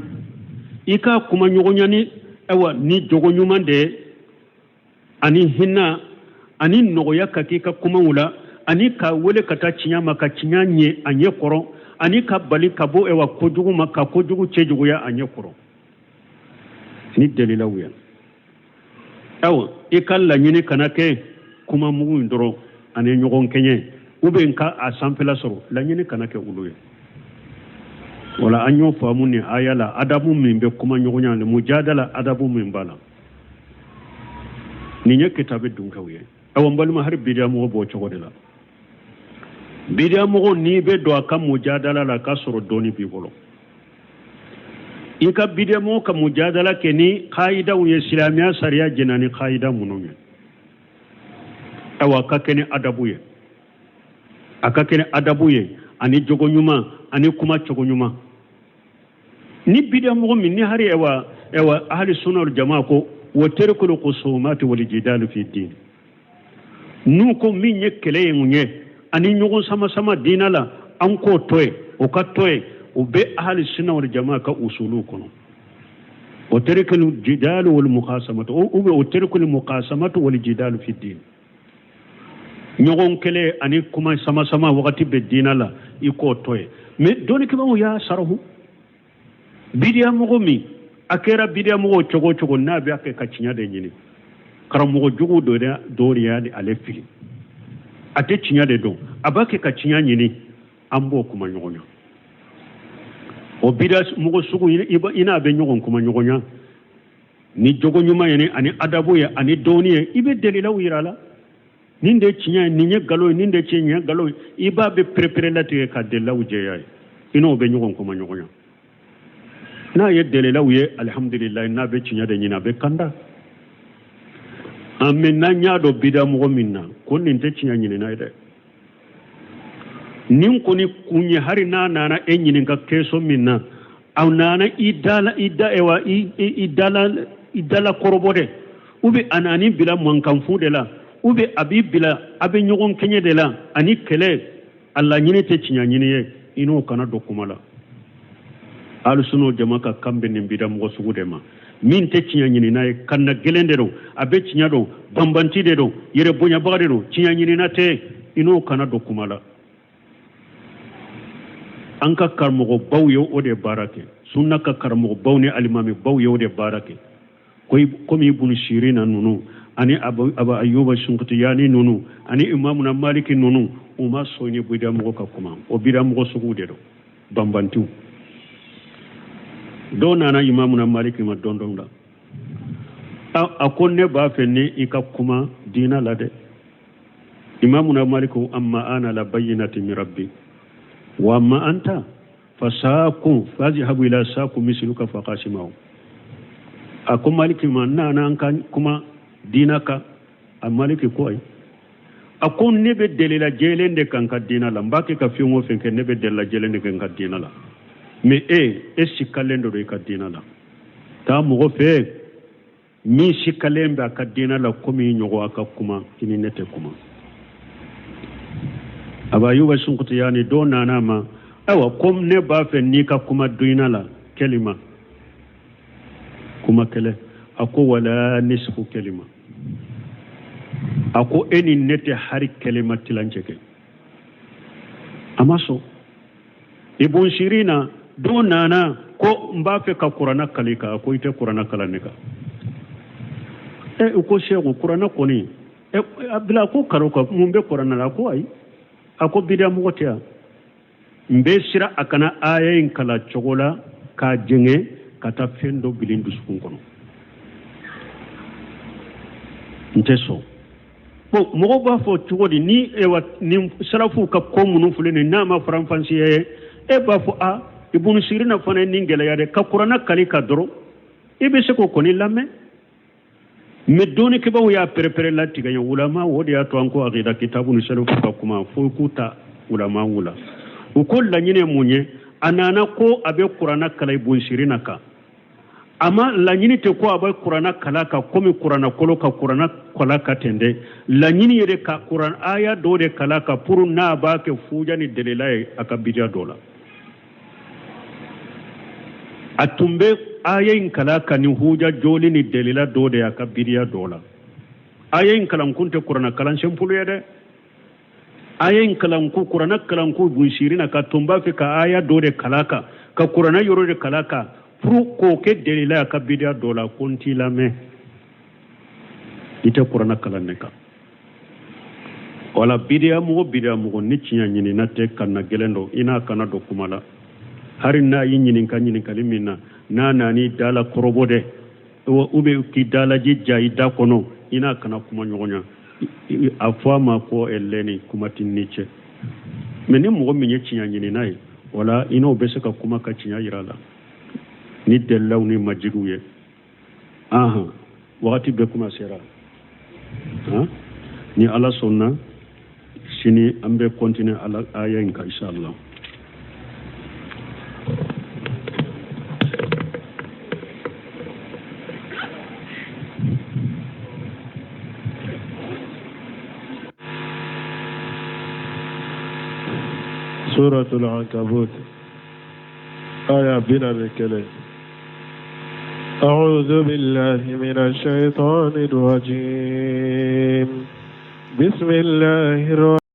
i ka kuma ɲɔgɔnya ni awa ni jogo ɲuman de ye, ani hinɛ ani nɔgɔya ka k'i ka kumaw la, ani ka wele ka taa tiɲɛ ma, ka tiɲɛ ɲɛ a ɲɛ kɔrɔ, ani ka bali ka bɔ awa kojugu ma, ka kojugu cɛjuguya a ɲɛ kɔrɔ ni dalilaw ye. Awa i ka laɲini kana kɛ kuma mugu in dɔrɔn ani ɲɔgɔn kɛɲɛ, ou bien ka a sanfɛla sɔrɔ, laɲini kana kɛ olu ye. Wala an y'o faamu ni aya la, adabu min bɛ kuma ɲɔgɔnya ni mujadala, adabu min b'a la, nin ye kitabe dunkɛw ye. Awa n balima, hali bidiya mɔgɔ b'o cogo de la. Bidiya mɔgɔ, n'i bɛ don a ka mujadala la, k'a sɔrɔ dɔɔni b'i bolo, i ka bidiya mɔgɔ ka mujadala kɛ ni kayidaw ye, silamɛya sariya jɛnna ni kayida minnu ye. Awa a ka kɛ ni adabu ye, a ka kɛ ni adabu ye, ani jogo ɲuman ani kuma cogo ɲuman. Ni bidiya mɔgɔ min ni hari awa awa ahli sunna wal jamaa ko wa tarikul khusumati wal jidal fi din, n'u ko min ye kɛlɛ ye mun ye ani ɲɔgɔn sama sama diina la, an k'o to yen, o ka to yen, o bɛ ahli sunna wal jamaa ka usulu kɔnɔ. O tarikul jidal wal mukhasamatu, ou bien o tarikul mukhasamatu wal jidal fi din. Ɲɔgɔn kɛlɛ ani kuma sama-sama wagati bɛɛ diina la, i k'o to yen. Mais dɔnnikɛbaaw y'a sarahu bidiya mɔgɔ min a kɛra bidiya mɔgɔ cogo o cogo, n'a bɛ kɛ ka tiɲɛ de ɲini, karamɔgɔ jugu dɔ de y'ale fili, a tɛ tiɲɛ de dɔn, a b'a kɛ ka tiɲɛ ɲini, an b'o kuma ɲɔgɔn ya. O bidiya mɔgɔ sugu i n'a bɛ ɲɔgɔn kuma ɲɔgɔn ya ni jogo ɲuman ye ani adabu ye ani dɔnni ye, i bɛ dalilaw yira a la, nin de tiɲɛ ye, nin ye nkalon ye, nin de tiɲɛ, nin ye nkalon ye, i b'a bɛ perepere latigɛ ka dalilaw jɛya ye, i n'o bɛ ɲɔgɔn kuma ɲɔgɔn ya. N'a ye dalilaw ye, alihamudulilayi, n'a bɛ tiɲɛ de ɲini, a bɛ kanda. An mɛ n'an y'a dɔn bida mɔgɔ min na ko nin tɛ tiɲɛ ɲinina ye dɛ, nin kɔni kun ye, hali n'a nana e ɲininka question min na, a nana i dala i da ewa i i dala i dala kɔrɔbɔ dɛ, ou bien a nan'i bila mankanfu de la, ou bien a b'i bila a bɛ ɲɔgɔn kɛɲɛ de la ani kɛlɛ, a laɲini tɛ tiɲɛ ɲini ye, i n'o kana don kuma la. Alusunna jama ka kan bɛ nin bida mɔgɔ sugu de ma, min tɛ tiɲɛ ɲinina ye, kanna gɛlɛn de don, a bɛ tiɲɛ dɔn, banbanti de don, yɛrɛ bonyabaga de don, tiɲɛ ɲinina tɛ, i n'o kana don kuma la. An ka karamɔgɔbaw ye o de baara kɛ, sunna ka karamɔgɔbaw ni alimamibaw ye o de baara kɛ, komi Ibunu Sirina ninnu ani Abu Ayuba Sunkutiyani ninnu ani Imamuna Maliki ninnu, u ma sɔn ni bida mɔgɔ ka kuma, o bida mɔgɔ sugu de don, banbantiw. Dɔw nana Imamuna Maliki ma don dɔ la, a ko ne b'a fɛ ni i ka kuma diina la dɛ. Imamuna Maliki, amma ana la bayyinati min rabbi wa amma anta fasakun fazhabu ila saku misluka faqasimahu. A ko Maliki ma, n nana an ka kuma diina kan. A Maliki ko ayi, a ko ne bɛ delila jɛlen de kan ka diina la, n b'a kɛ ka fɛn o fɛn kɛ, ne bɛ delila jɛlen de kan ka diina la, mais e sikalen de don i ka diina la, taa mɔgɔ fɛ min sikalen bɛ a ka diina la komi i ɲɔgɔn, a ka kuma, i ni ne tɛ kuma. Abu Ayuba Sunkutiyani dɔ nana a ma, ayiwa ko ne b'a fɛ n'i ka kuma diina la, kelima kuma kɛlɛ, a ko wala nisfu kelima, a ko e ni ne tɛ hari kelima tilancɛ kɛ. A ma sɔn. Ibn Sirina dɔ nana ko n b'a fɛ ka kuranna kalan i kan, a ko i tɛ kuranna kalan ne kan. U ko seku kuranna kɔni a bila ko karo ka mun bɛ kuranna la, a ko ayi, a ko bidiya mɔgɔ tɛ yan, n bɛ siran a kana aya in kalan cogo la k'a jɛngɛ ka taa fɛn dɔ bila n dusukun kɔnɔ, n tɛ sɔn. Bon, mɔgɔw b'a fɔ cogo di ni ewa ni salafuw ka ko minnu filɛ nin n'a ma faranfasiya ye, e b'a fɔ a Ibn Sirina fana ye nin gɛlɛya dɛ, ka kuranna kali ka dɔrɔn i bɛ se k'o kɔni lamɛn. Mais dɔnnikɛbaaw y'a pɛrɛpɛrɛ latigɛ ye ulama, o de y'a to an ko akida kitabu ni salafu ka kuma fo k'u ta ulama wula. U ko laɲini ye mun ye? A nana ko a bɛ kuranna kalan Ibn Sirina kan, a ma laɲini tɛ ko a bɛ kuranna kalan kan komi kuranna kolo ka kuranna kalan ka ten dɛ, laɲini ye de ka kuran aya dɔ de kalan kan pour n'a b'a kɛ fuja ni delila ye a ka bidiya dɔ la. A tun bɛ aya in kalan kan ni huja joli ni delila dɔ de ye a ka bidiya dɔ la. Aya in kalankun tɛ kuranna kalan simple ye dɛ, aya in kalanku kuranna kalanku Ibn Sirina ka tun b'a fɛ ka aya dɔ de kalan kan ka kuranna yɔrɔ de kalan kan pour k'o kɛ delila a ka bidiya dɔ la, ko n t'i lamɛn, i tɛ kuranna kalan ne kan. Wala bidiya mɔgɔ ni tiɲɛ ɲinina tɛ kanna gɛlɛn dɔ, i n'a kana don kuma la. Hari n'a y'i ɲininka ɲininkali min na, n'a nan'i da la kɔrɔbɔ dɛ, ou bien k'i dalaji ja i da kɔnɔ, i n'a kana kuma ɲɔgɔn ɲa, a fɔ a ma ko ɛlɛni kuma t'i ni cɛ. Mais ni mɔgɔ min ye tiɲɛ ɲinina ye, wala i n'o bɛ se ka kuma ka tiɲɛ yira a la ni dalilaw ni majigiw ye. Ahan, wagati bɛɛ kuma sera. Han, ni Ala sɔnna sini an bɛ continuer ala aya in kan inshallah. Suratul Ankabut آية بنا الكلام. أعوذ بالله من الشيطان الرجيم. بسم الله الرحمن.